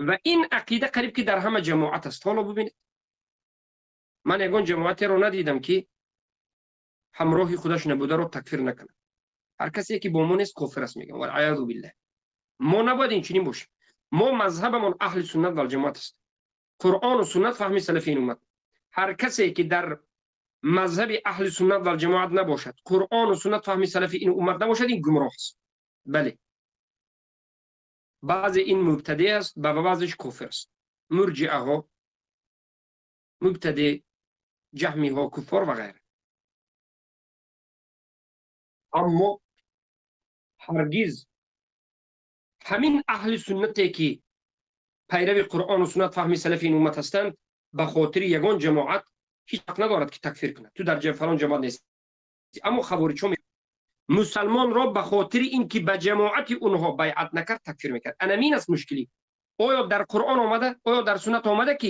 Ва ин ақида қариб ки дар ҳама ҷамоат аст. Ҳоло бубинед, ман ягон ҷамоатеро надидам, ки ҳамроҳи худаш набударо такфир накунад. Ҳар касе ки бо мо нест, кофир аст, мегӯям. Валъаязу биллаҳ. Мо набояд инчунин бошем. Мо мазҳабамон аҳли суннат валҷамоат аст, Қуръону суннат, фаҳми салафи ин уммат. Ҳар касе ки дар мазҳаби аҳли суннат валҷамоат набошад, Қуръону суннат, фаҳми салафи ин уммат набошад, ин гумроҳ аст. Бале, баъзе ин мубтадӣ аст ва баъзеш кофир аст. Мурҷиаҳо, мубтадӣ, ҷаҳмиҳо, куффор ва ғайра. Аммо ҳаргиз ҳамин аҳли суннате ки пайрави Қуръону суннат, фаҳми салафи ин уммат ҳастанд, ба хотири ягон ҷамоат ҳеҷ ҳақ надорад, ки такфир кунад: ту дар фалон ҷамоат нести. Аммо хавориҷҳо мусалмонро ба хотири ин ки ба ҷамоати онҳо байъат накард, такфир мекард. Анамин аст мушкилӣ. Оё дар Қуръон омада, оё дар суннат омада, ки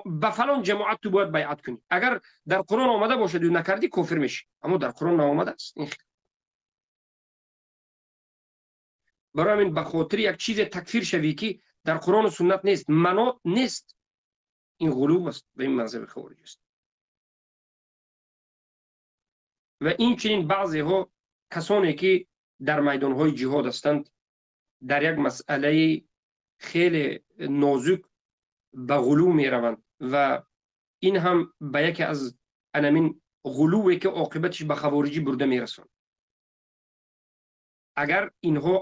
ба фалон ҷамоат ту бояд байъат кунӣ? Агар дар Қуръон омада бошад, накардӣ, кофир мешӣ. Аммо дар Қуръон наомадааст. Барои ҳамин ба хотири як чизе такфир шавӣ, ки дар Қуръону суннат нест, манот нест, ин ғулув аст ва ин мазҳаби хавориҷ аст. Ва инчунин баъзеҳо, касоне ки дар майдонҳои ҷиҳод ҳастанд, дар як масъалаи хеле нозук ба ғулув мераванд ва ин ҳам ба яке аз анамин ғулуве ки оқибатиш ба хавориҷӣ бурда мерасонад. Агар инҳо,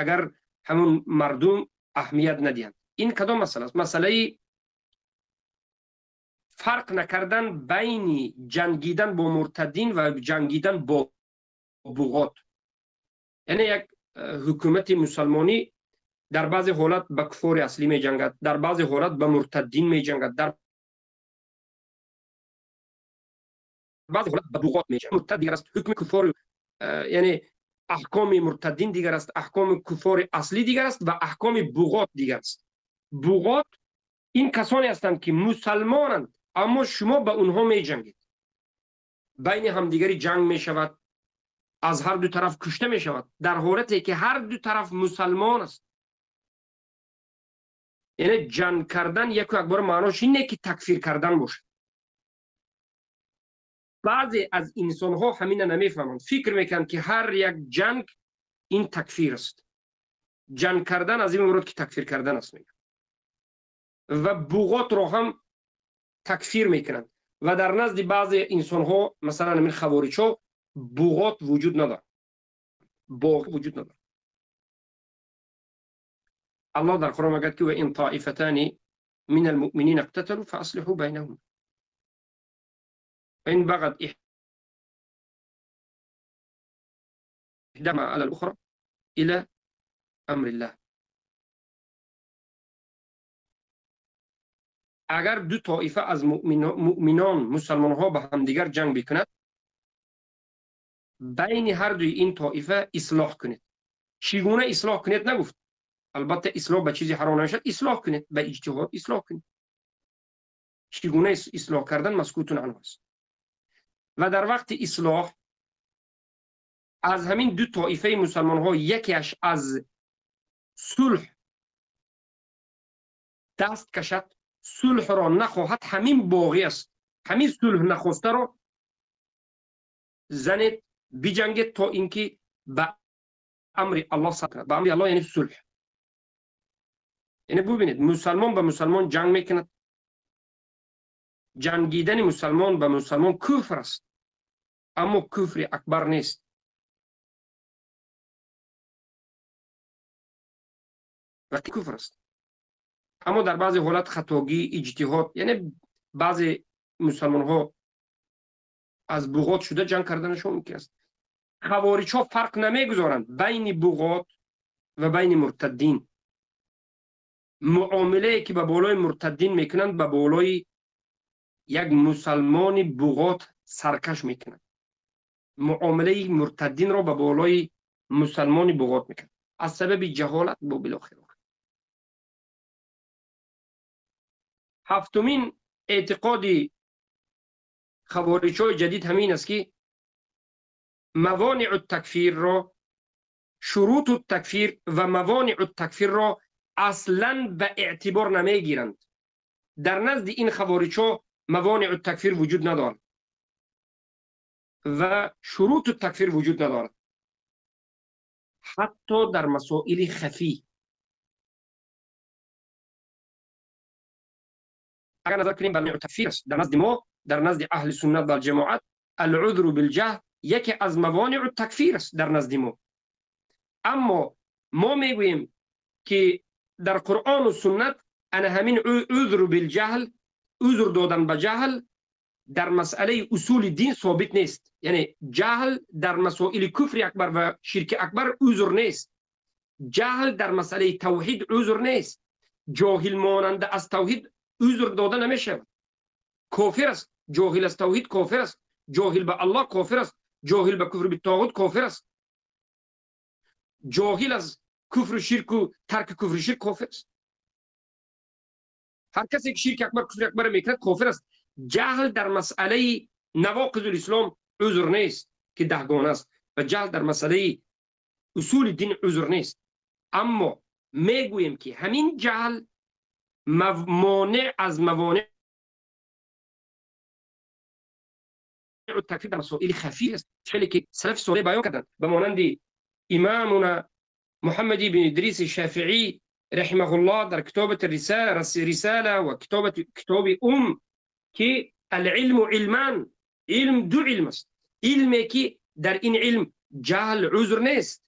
агар ҳамун мардум аҳамият надиҳанд. Ин кадом масъала аст? Масъалаи фарқ накардан байни ҷангидан бо муртаддин ва ҷангидан бо буғот. Яъне як ҳукумати мусалмонӣ дар баъзе ҳолат ба куфори аслӣ меҷангад, дар баъзе ҳолат ба муртаддин меҷангад, дар баъзе ҳолат ба буғот меҷангад. Муртад дигар аст, ҳукми куфор, яъне аҳкоми муртаддин дигар аст, аҳкоми куфори аслӣ дигар аст ва аҳкоми буғот дигар аст. Буғот ин касоне ҳастанд, ки мусалмонанд, аммо шумо ба онҳо меҷангед. Байни ҳамдигари ҷанг мешавад, аз ҳар ду тараф кушта мешавад, дар ҳолате ки ҳар ду тараф мусалмон аст. Яъне ҷанг кардан яку якбора маънош ин не, ки такфир кардан бошад. Баъзе аз инсонҳо ҳамина намефаҳманд, фикр мекунанд, ки ҳар як ҷанг ин такфир аст. Ҷанг кардан аз ин мурод, ки такфир кардан аст, мегӯянд, ва буғотро ҳам такфир мекунанд. Ва дар назди баъзе инсонҳо, масалан ҳамин хавориҷҳо, буғот вуҷуд надорад, боғ вуҷуд надорад. Аллоҳ дар Қуръон мегӯяд, ки ва ин тоифатани мин алмуъминина иқтаталу фааслиҳу байнаҳум ва ин бағат иҳдаҳума ала алухра ила амриллаҳ. Агар ду тоифа аз муъминон, мусалмонҳо ба ҳамдигар ҷанг бикунад, байни ҳар дуи ин тоифа ислоҳ кунед. Чӣ гуна ислоҳ кунед нагуфт. Албатта ислоҳ ба чизи ҳаром намешавад, ислоҳ кунед, ба иҷтиҳод ислоҳ кунед. Чӣ гуна ислоҳ кардан маскутун анҳу аст. Ва дар вақти ислоҳ аз ҳамин ду тоифаи мусалмонҳо якеаш аз сулҳ даст кашад, сулҳро нахоҳад, ҳамин боғӣ аст. Ҳамин сулҳ нахостаро занед, биҷангед то инки ба амри Аллоҳ сар кунад. Ба амри Аллоҳ яъне сулҳ. Яъне бубинед, мусалмон ба мусалмон ҷанг мекунад. Ҷангидани мусалмон ба мусалмон куфр аст, аммо куфри акбар нест. Вақти куфр аст, аммо дар баъзе ҳолат хатогӣ, иҷтиҳод, яъне баъзе мусалмонҳо аз буғот шуда ҷанг карданашон мумкин аст. Хавориҷҳо фарқ намегузоранд байни буғот ва байни муртаддин. Муомилае ки ба болои муртаддин мекунанд, ба болои як мусалмони буғот саркаш мекунанд. Муомилаи муртаддинро ба болои мусалмони буғот мекунанд аз сабаби ҷаҳолат бо билохир. Ҳафтумин эътиқоди хавориҷҳои ҷадид ҳамин аст, ки мавониъу такфирро, шуруту такфир ва мавониъу такфирро аслан ба эътибор намегиранд. Дар назди ин хавориҷҳо мавониъу такфир вуҷуд надорад ва шуруту такфир вуҷуд надорад, ҳатто дар масоили хафӣ. Агар назар кунем ба мавониъу такфир аст, дар назди мо, дар назди аҳли суннат вал ҷамоат, алъузру билҷаҳл яке аз мавониъу такфир аст дар назди мо. Аммо мо мегӯем, ки дар Қуръону суннат ана ҳамин узру билҷаҳл, узр додан ба ҷаҳл дар масъалаи усули дин собит нест. Яъне ҷаҳл дар масоили куфри акбар ва ширки акбар узр нест. Ҷаҳл дар масъалаи тавҳид узр нест. Ҷоҳил монанда аз тавҳид узр дода намешавад. Кофир аст, ҷоҳил аз тавҳид кофир аст, ҷоҳил ба Аллоҳ кофир аст, ҷоҳил ба куфр битоғут кофир аст, ҷоҳил аз куфру ширку тарки куфру ширк кофир аст. Ҳар касе ки ширки акбар, куфри акбар мекунад, кофир аст. Ҷаҳл дар масъалаи навоқизул ислом узр нест, ки даҳгона аст, ва ҷаҳл дар масъалаи усули дин узр нест. Аммо мегӯем, ки ҳамин ҷаҳл монеъ аз мавонеъ такфир дар масоили хафӣ аст, хеле ки салафи солеҳ баён карданд, ба монанди имамуна Муҳаммад ибн Идриси Шафиӣ раҳимаҳуллоҳ дар китобати Рисала ва китоби Ум, ки алилму илман, илм ду илм аст. Илме ки дар ин илм ҷаҳл узр нест,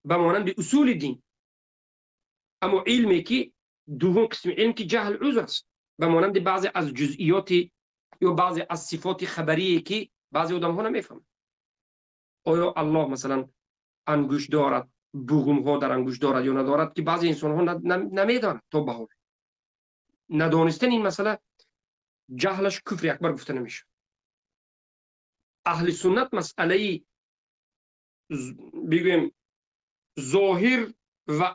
ба монанди усули дин, аммо илме ки дуввум қисми илм ки ҷаҳл узр аст, ба монанди баъзе аз ҷузъиёти ё баъзе аз сифоти хабарие ки баъзе одамҳо намефаҳманд. Оё Аллоҳ масалан ангушт дорад, буғумҳо дар ангушт дорад ё надорад, ки баъзе инсонҳо намедонанд то ба ҳол. Надонистани ин масъала ҷаҳлаш куфри акбар гуфта намешавад. Аҳли суннат масъалаи бигӯем зоҳир ва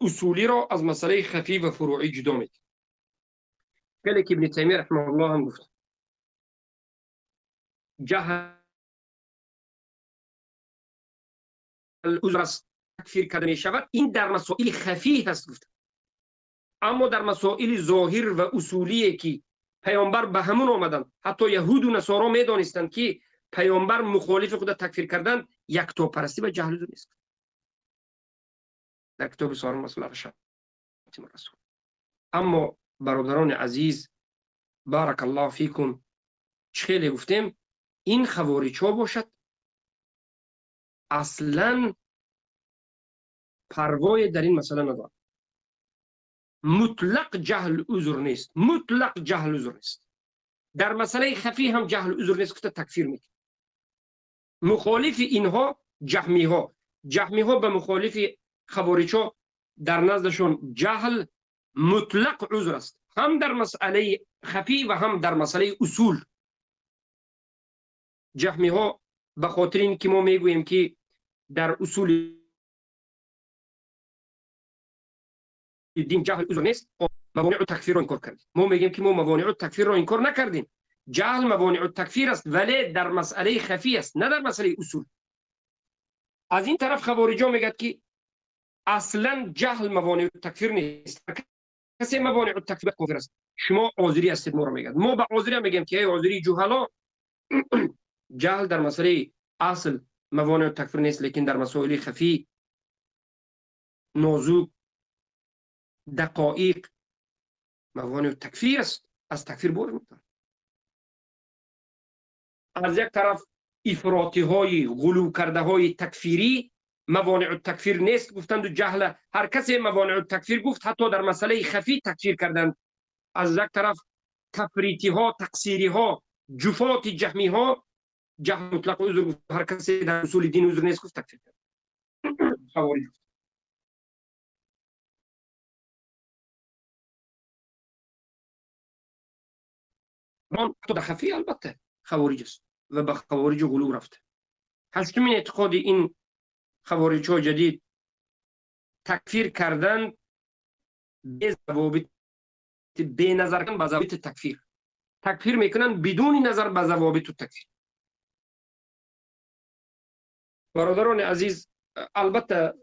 усулиро аз масъалаи хафӣ ва фуруӣ ҷудо мекунад. Хеле ки Ибни Таймия раҳмаҳуллоҳ ҳам гуфт, ҷаҳл узр аст, такфир карда мешавад, ин дар масоили хафӣ ҳаст гуфт. Аммо дар масоили зоҳир ва усулие ки паёмбар ба ҳамун омаданд, ҳатто яҳуду насоро медонистанд ки паёмбар мухолифи худа такфир карданд, яктопарастӣ ва ҷаҳл узр нест. Дар китоби Сорим расул. Аммо бародарони азиз, баракаллоҳу фикум, чӣ хеле гуфтем, ин хавориҷҳо бошад аслан парвое дар ин масъала надорад. Мутлақ ҷаҳл узр нест, мутлақ ҷаҳл узр нест. Дар масъалаи хафӣ ҳам ҷаҳл узр нест гуфта такфир мекунад. Мухолифи инҳо ҷаҳмиҳо, ҷаҳмиҳо ба мухолифи хавориҷҳо дар наздашон ҷаҳл мутлақ узр аст, ҳам дар масъалаи хафӣ ва ҳам дар масъалаи усул. Ҷаҳмиҳо ба хотири ин ки мо мегӯем ки дар усули дин ҷаҳл узр нест, мавонеъу такфирро инкор кардем. Мо мегӯем ки мо мавонеъу такфирро инкор накардем. Ҷаҳл мавонеъу такфир аст, вале дар масъалаи хафӣ аст, на дар масъалаи усул. Аз ин тараф хавориҷо мегӯяд ки аслан ҷаҳл мавонеъу такфир нест, касе мавонеъу такфир кофир аст. Шумо озирӣ ҳастед, моро мегӯяд. Мо ба озирӣ мегӯем ки эй озирии ҷуҳало, ҷаҳл дар масъалаи асл мавонеъу такфир нест, лекин дар масоили хафӣ, нозук, дақоиқ мавонеъу такфир аст, аз такфир бор метавонад. Аз як тараф ифротиҳои ғулув кардаҳои такфирӣ мавонеъу такфир нест гуфтанду ҷаҳла ҳар касе мавонеъу такфир гуфт, ҳатто дар масъалаи хафӣ такфир карданд. Аз як тараф тафритиҳо, тақсириҳо, ҷуфоти ҷаҳмиҳо ҷаҳл мутлақ узр гуфт, ҳар касе дар усули дин узр нест гуфт, такфир кард. Хавориҷ гуфт. Ҳатто дар хафӣ албатта хавориҷ аст ва ба хавориҷу ғулув рафта. Ҳаштумин эътиқоди ин хавориҷҳо ҷадид такфир кардан беназар ба завобити такфир. Такфир мекунанд бидуни назар ба завобиту такфир. Бародарони азиз, албатта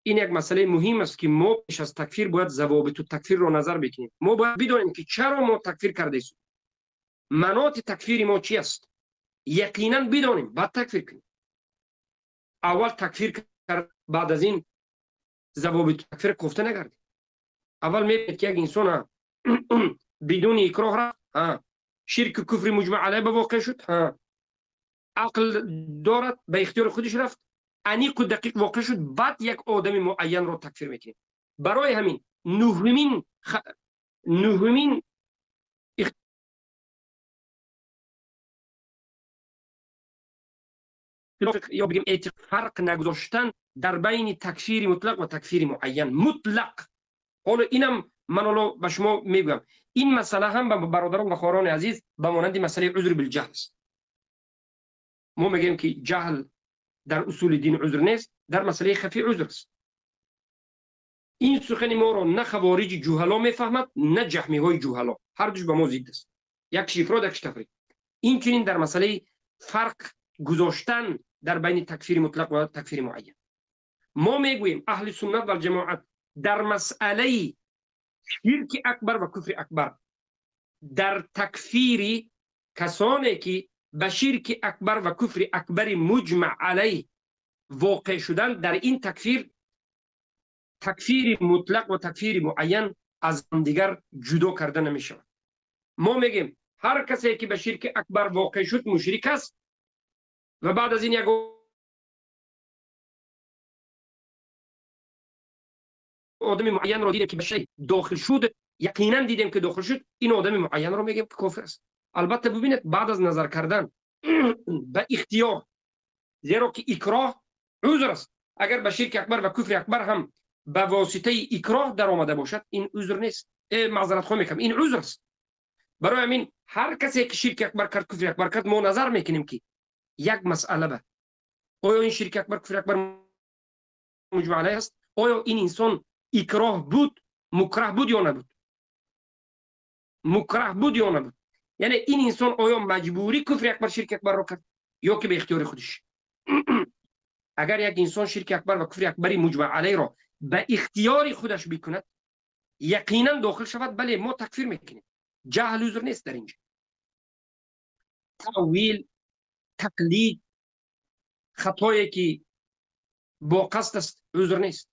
ин як масъалаи муҳим аст ки мо пеш аз такфир бояд завобиту такфирро назар бикунем. Мо бояд бидонем ки чаро мо такфир кардаистем, маноти такфири мо чи аст, яқинан бидонем, баъд такфир кунем. Аввал такфир кард, баъд аз ин завобиту такфир кофта нагардем. Аввал мебинед ки як инсон бидуни икроҳ рафт, ширку куфри муҷмаъ алайҳ ба воқеъ шуд, ақл дорад, ба ихтиёри худиш рафт, аниқу дақиқ воқеъ шуд, баъд як одами муайянро такфир мекунем. Барои ҳамин нуҳумин ё бигем фарқ нагузоштан дар байни такфири мутлақ ва такфири муайян. Мутлақ. Ҳоло инам ман ҳоло ба шумо мегӯям, ин масъала ҳам ба бародарон ва хоҳарони азиз ба монанди масъалаи узр билҷаҳл аст. Мо мегӯем ки ҷаҳл дар усули дин узр нест, дар масъалаи хафӣ узр аст. Ин сухани моро на хавориҷи ҷуҳало мефаҳмад, на ҷаҳмиҳои ҷуҳало, ҳар душ ба мо зидд аст. Якш ифрод, якш тафрид. Инчунин дар масъалаи фарқ гузоштан дар байни такфири мутлақ ва такфири муайян. Мо мегӯем аҳли суннат валҷамоат дар масъалаи ширки акбар ва куфри акбар, дар такфири касоне ки ба ширки акбар ва куфри акбари муҷмаъ алайҳ воқеъ шуданд, дар ин такфир такфири мутлақ ва такфири муайян аз ҳамдигар ҷудо карда намешавад. Мо мегӯем ҳар касе ки ба ширки акбар воқеъ шуд мушрик аст ва баъд аз ин як одами муайянро дидем ки ба ширк дохил шуд, яқинан дидем ки дохил шуд, ин одами муайянро мегӯем ки кофир аст. Албатта бубинед, баъд аз назар кардан ба ихтиёр, Зеро ки икроҳ узр аст. Агар ба ширки акбар ва куфри акбар ҳам ба воситаи икроҳ даромада бошад, ин узр нест. Маъзаратхоҳ мекунам, ин узр аст. Барои ҳамин ҳар касе ки ширки акбар кард, куфри акбар кард, мо назар мекунем ки як масъала ба оё ин ширки акбар, куфри акбар муҷмаъ алайҳ аст? Оё ин инсон икроҳ буд, мукраҳ буд ё набуд? Мукраҳ буд ё набуд? Яъне ин инсон оё маҷбурӣ куфри акбар, ширки акбарро кард ё ки ба ихтиёри худаш? Агар як инсон ширки акбар ва куфри акбари муҷмаъ алайҳро ба ихтиёри худаш бикунад, яқинан дохил шавад, бале, мо такфир мекунем. Ҷаҳл узр нест дар инҷо. Таъвил, тақлид, хатое ки бо қасд аст, узр нест.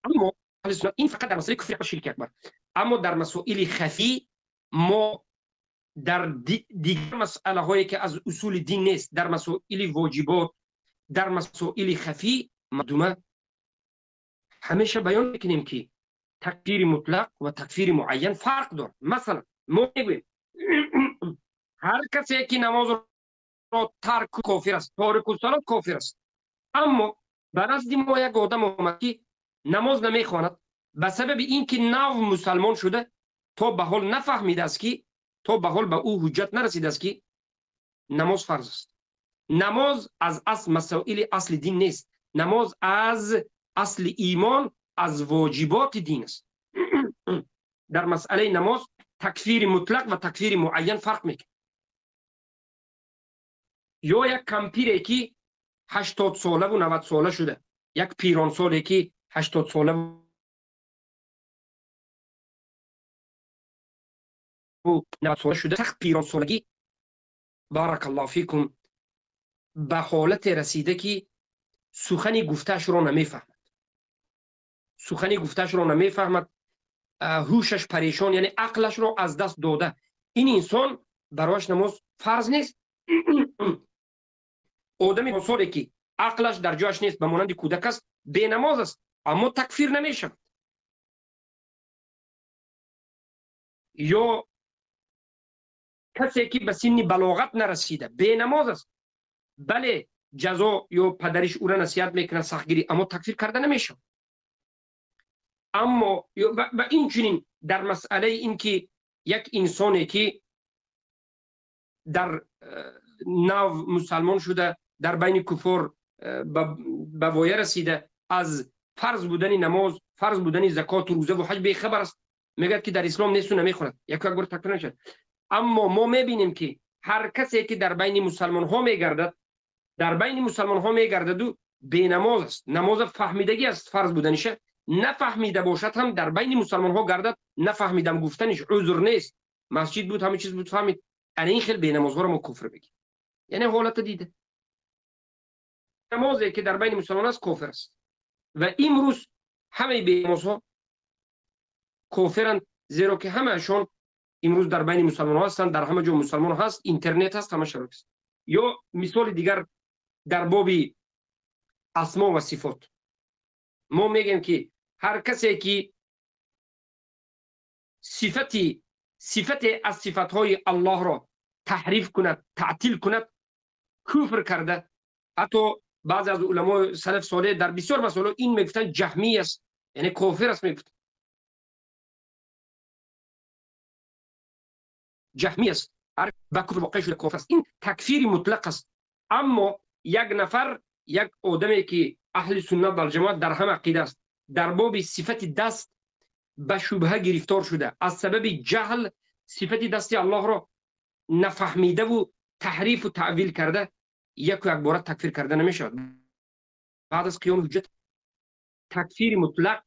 Аммо ин фақат дар масъалаи куфри акбар, ширки акбар. Аммо дар масоили хафӣ мо дар дигар масъалаҳое ки аз усули дин нест, дар масоили воҷибот, дар масоили хафӣ мардума ҳамеша баён мекунем ки такфири мутлақ ва такфири муайян фарқ дорад. Масалан, мо мегӯем ҳар касе ки намозро тарк кофир аст, торикуссалот кофир аст. Аммо ба назди мо як одам омад ки намоз намехонад, ба сабаби ин ки нав мусалмон шуда, то ба ҳол нафаҳмидааст ки, то ба ҳол ба ӯ ҳуҷҷат нарасидааст ки намоз фарз аст. Намоз аз асл масоили асли дин нест. Намоз аз асли имон, аз воҷиботи дин аст. Дар масъалаи намоз такфири мутлақ ва такфири муайян фарқ мекунад. Ё як кампире ки 80 солаву 90 сола шуда, як пиронсоле ки 80 солаву 90 сола шуда, сахт пиронсолагӣ, баракаллоҳу фикум, ба ҳолате расида ки сухани гуфтаашро намефаҳмад, сухани гуфтаашро намефаҳмад, ҳушаш парешон, яъне ақлашро аз даст дода. Ин инсон барояш намоз фарз нест. Одами соле ки ақлаш дар ҷояш нест, ба монанди кӯдак аст, бенамоз аст, аммо такфир намешавад. Ё касе ки ба синни балоғат нарасида, бенамоз аст, бале, ҷазо ё падариш ӯра насиҳат мекунад, сахтгирӣ, аммо такфир карда намешавад. Аммо ва инчунин дар масъалаи ин ки як инсоне ки дар нав мусалмон шуда, дар байни куфор ба воя расида, аз фарз будани намоз, фарз будани закоту рӯза ва ҳаҷ бехабар аст, мегӯяд ки дар ислом несту намехонад, яку як бор такфир намешавад. Аммо мо мебинем ки ҳар касе ки дар байни мусалмонҳо мегардад, дар байни мусалмонҳо мегардаду бенамоз аст, намоза фаҳмидагӣ аст фарз буданиша, нафаҳмида бошад ҳам дар байни мусалмонҳо гардад, нафаҳмидам гуфтаниш узр нест. Масҷид буд, ҳама чиз буд, фаҳмид. Ана ин хел бенамозҳоро мо куфр бигем. Яъне ҳолата дида, намозе ки дар байни мусалмон аст кофир аст. Ва имрӯз ҳамаи бенамозҳо кофиранд, зеро ки ҳамаашон имрӯз дар байни мусалмонҳо ҳастанд, дар ҳама ҷо мусалмон ҳаст, интернет ҳаст, ҳама шароит аст. Ё мисоли дигар дар боби асмо ва сифот мо мегӯем ки ҳар касе ки сифате аз сифатҳои Аллоҳро таҳриф кунад, таътил кунад, куфр карда. Ҳатто баъзе аз уламои салаф солеҳ дар бисёр масъалаҳо ин мегуфтанд ҷаҳмӣ аст, яъне кофир аст мегуфтанд. Ҷаҳмӣ аст, ҳар ба куфр воқеъ шуда кофир аст. Ин такфири мутлақ аст. Аммо як нафар, як одаме ки аҳли суннат вал ҷамоат дар ҳама ақида аст, дар боби сифати даст ба шубҳа гирифтор шуда, аз сабаби ҷаҳл сифати дасти Аллоҳро нафаҳмидаву таҳрифу таъвил карда, яку якбора такфир карда намешавад. Баъд аз қиёми ҳуҷҷат такфири мутлақ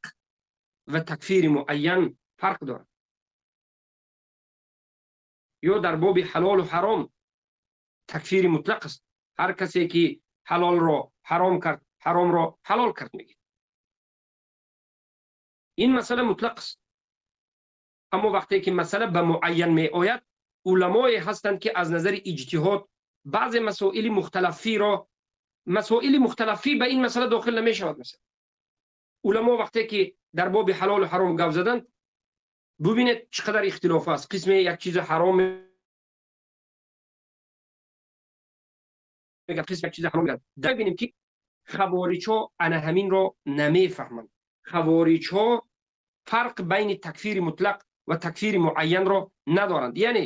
ва такфири муайян фарқ дорад. Ё дар боби ҳалолу ҳаром такфири мутлақ аст. Ҳар касе ки ҳалолро ҳаром кард, ҳаромро ҳалол кард мегӯяд. Ин масъала мутлақ аст. Аммо вақте ки масъала ба муайян меояд, уламое ҳастанд ки аз назари иҷтиҳод баъзе масоили мухталафиро, масоили мухталафӣ ба ин масъала дохил намешавад. Масалан, уламо вақте ки дар боби ҳалолу ҳаром гап заданд, Бубинед, чӣ қадар ихтилоф аст. Қисме як чизи ҳаром мегӯяд, қисм як чизи ҳаром мегӯяд. Бибинем, ки хавориҷҳо ана ҳаминро намефаҳманд. Хавориҷҳо фарқ байни такфири мутлақ ва такфири муайянро надоранд. Яъне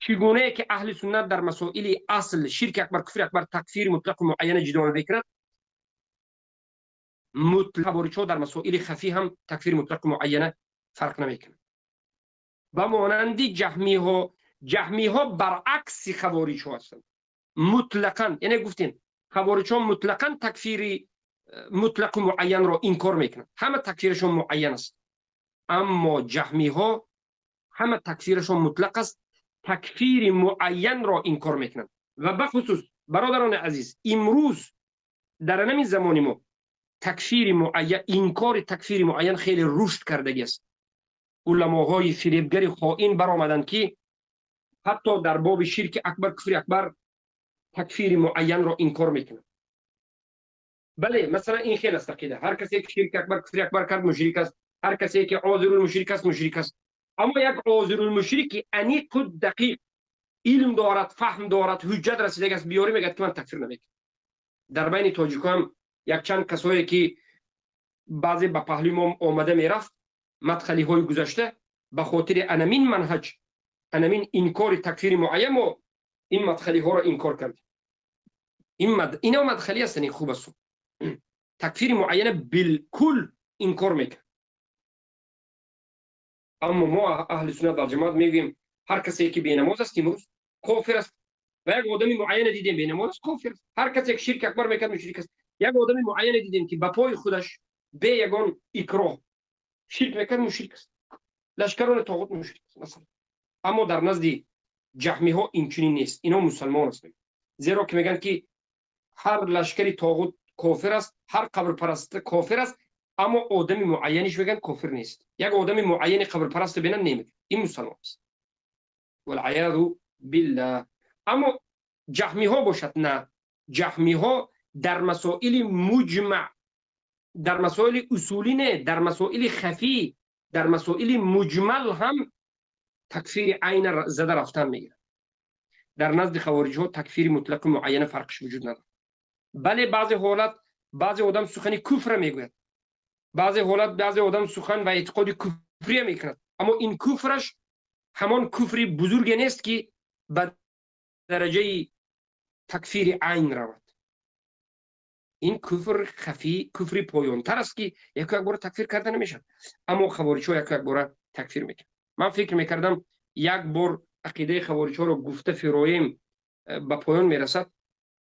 чӣ гунае ки аҳли суннат дар масоили асл, ширки акбар, куфри акбар, такфири мутлақу муайяна ҷудо намекунад, хавориҷҳо дар масоили хафӣ ҳам такфири мутлақу муайяна фарқ намекунад. Ба монанди ҷаҳмиҳо, ҷаҳмиҳо баръакси хавориҷҳо ҳастанд мутлақан. Яъне гуфтем, хавориҷҳо мутлақан такфири мутлақу муайянро инкор мекунанд, ҳама такфирашон муайян аст. Аммо ҷаҳмиҳо ҳама такфирашон мутлақ аст, такфири муайянро инкор мекунанд. Ва бахусус, бародарони азиз, имрӯз дар ҳамин замони мо такфири муайян, инкори такфири муайян хеле рушд кардагӣ аст. Уламоҳои фиребгари хоин баромаданд, ки ҳатто дар боби ширки акбар, куфри акбар такфири муайянро инкор мекунанд. Бале, масалан, ин хел аст ақида: ҳар касе ки ширки акбар, куфри акбар кард, мушрик аст, ҳар касе ки озирулмушрик аст, мушрик аст. Аммо як озирулмушрики аниқу дақиқ, илм дорад, фаҳм дорад, ҳуҷҷат расидаг аст, биёрӣ, мегӯяд, ки ман такфир намекунам. Дар байни тоҷикҳо ҳам якчанд касое ки баъзе ба паҳлӯи мо омада мерафт, мадхалиҳои гузашта, ба хотири анамин манҳаҷ, анамин инкори такфири муайян мо ин мадхалиҳоро инкор кардем. Ино мадхалӣ ҳастанд, ин хуб аст, такфири муайяна билкул инкор мекард. Аммо мо, аҳли суннат валҷамоат, мегӯем, ҳар касе ки бенамоз аст имрӯз, кофир аст. Ва як одами муайяне дидем, бенамоз аст, кофир аст. Ҳар касе ки ширки акбар мекард, мушрик аст. Як одами муайяне дидем, ки ба пои худаш бе ягон икроҳ ширк мекард, мушрик аст, лашкарони тоғут мушрик аст, масалан. Аммо дар назди ҷаҳмиҳо инчунин нест, ино мусалмон аст, зеро ки мегӯянд, ки ҳар лашкари тоғут кофир аст, ҳар қабрпараст кофир аст. Аммо одами муайяниш, мегӯянд, кофир нест. Як одами муайяни қабрпараст бинанд, немегӯяд ин мусалмон аст, валъаязу биллаҳ. Аммо ҷаҳмиҳо бошад, на, ҷаҳмиҳо дар масоили муҷмаъ, дар масоили усулӣ не, дар масоили хафӣ, дар масоили муҷмал ҳам такфири айна зада рафтан мегирад. Дар назди хавориҷҳо такфири мутлақи муайяна фарқиш вуҷуд надорад. Бале, баъзе ҳолат баъзе одам сухани куфра мегӯяд, баъзе ҳолат баъзе одам сухан ва эътиқоди куфрия мекунад, аммо ин куфраш ҳамон куфри бузурге нест, ки ба дараҷаи такфири айн равад. Ин куфр хафӣ, куфри поёнтар аст, ки яку як бора такфир карда намешавад. Аммо хавориҷҳо яку як бора такфир мекунад. Ман фикр мекардам, як бор ақидаи хавориҷҳоро гуфта фироем, ба поён мерасад,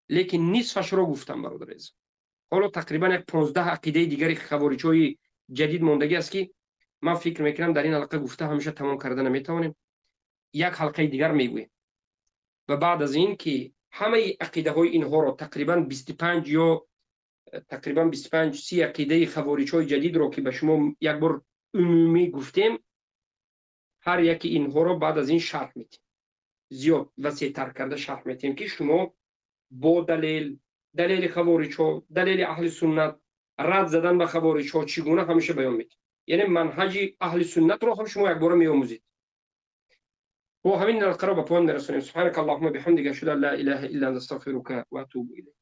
лекин нисфашро гуфтам, бародар азиз. Ҳоло тақрибан як 15 ақидаи дигари хавориҷҳои ҷадид мондагӣ аст, ки ман фикр мекунам, дар ин ҳалқа гуфта ҳамеша тамом карда наметавонем. Як ҳалқаи дигар мегӯем ва баъд аз ин ки ҳамаи ақидаҳои инҳоро, тақрибан 25 ё тақрибан 25-30 ақидаи хавориҷҳои ҷадидро, ки ба шумо як бор умумӣ гуфтем, ҳар яки инҳоро баъд аз ин шарҳ медиҳем, зиёд васеътар карда шарҳ медиҳем, ки шумо бо далел, далели хавориҷҳо, далели аҳли суннат, рад задан ба хавориҷҳо чӣ гуна, ҳамеша баён медиҳем. Яъне манҳаҷи аҳли суннатро ҳам шумо якбора меомӯзед. Бо ҳамин ҳалқаро ба поён мерасонем. Субҳанака Аллоҳумма биҳамдика, ашҳаду ан ла илаҳа илла анта, астағфирука ва атубу илайк.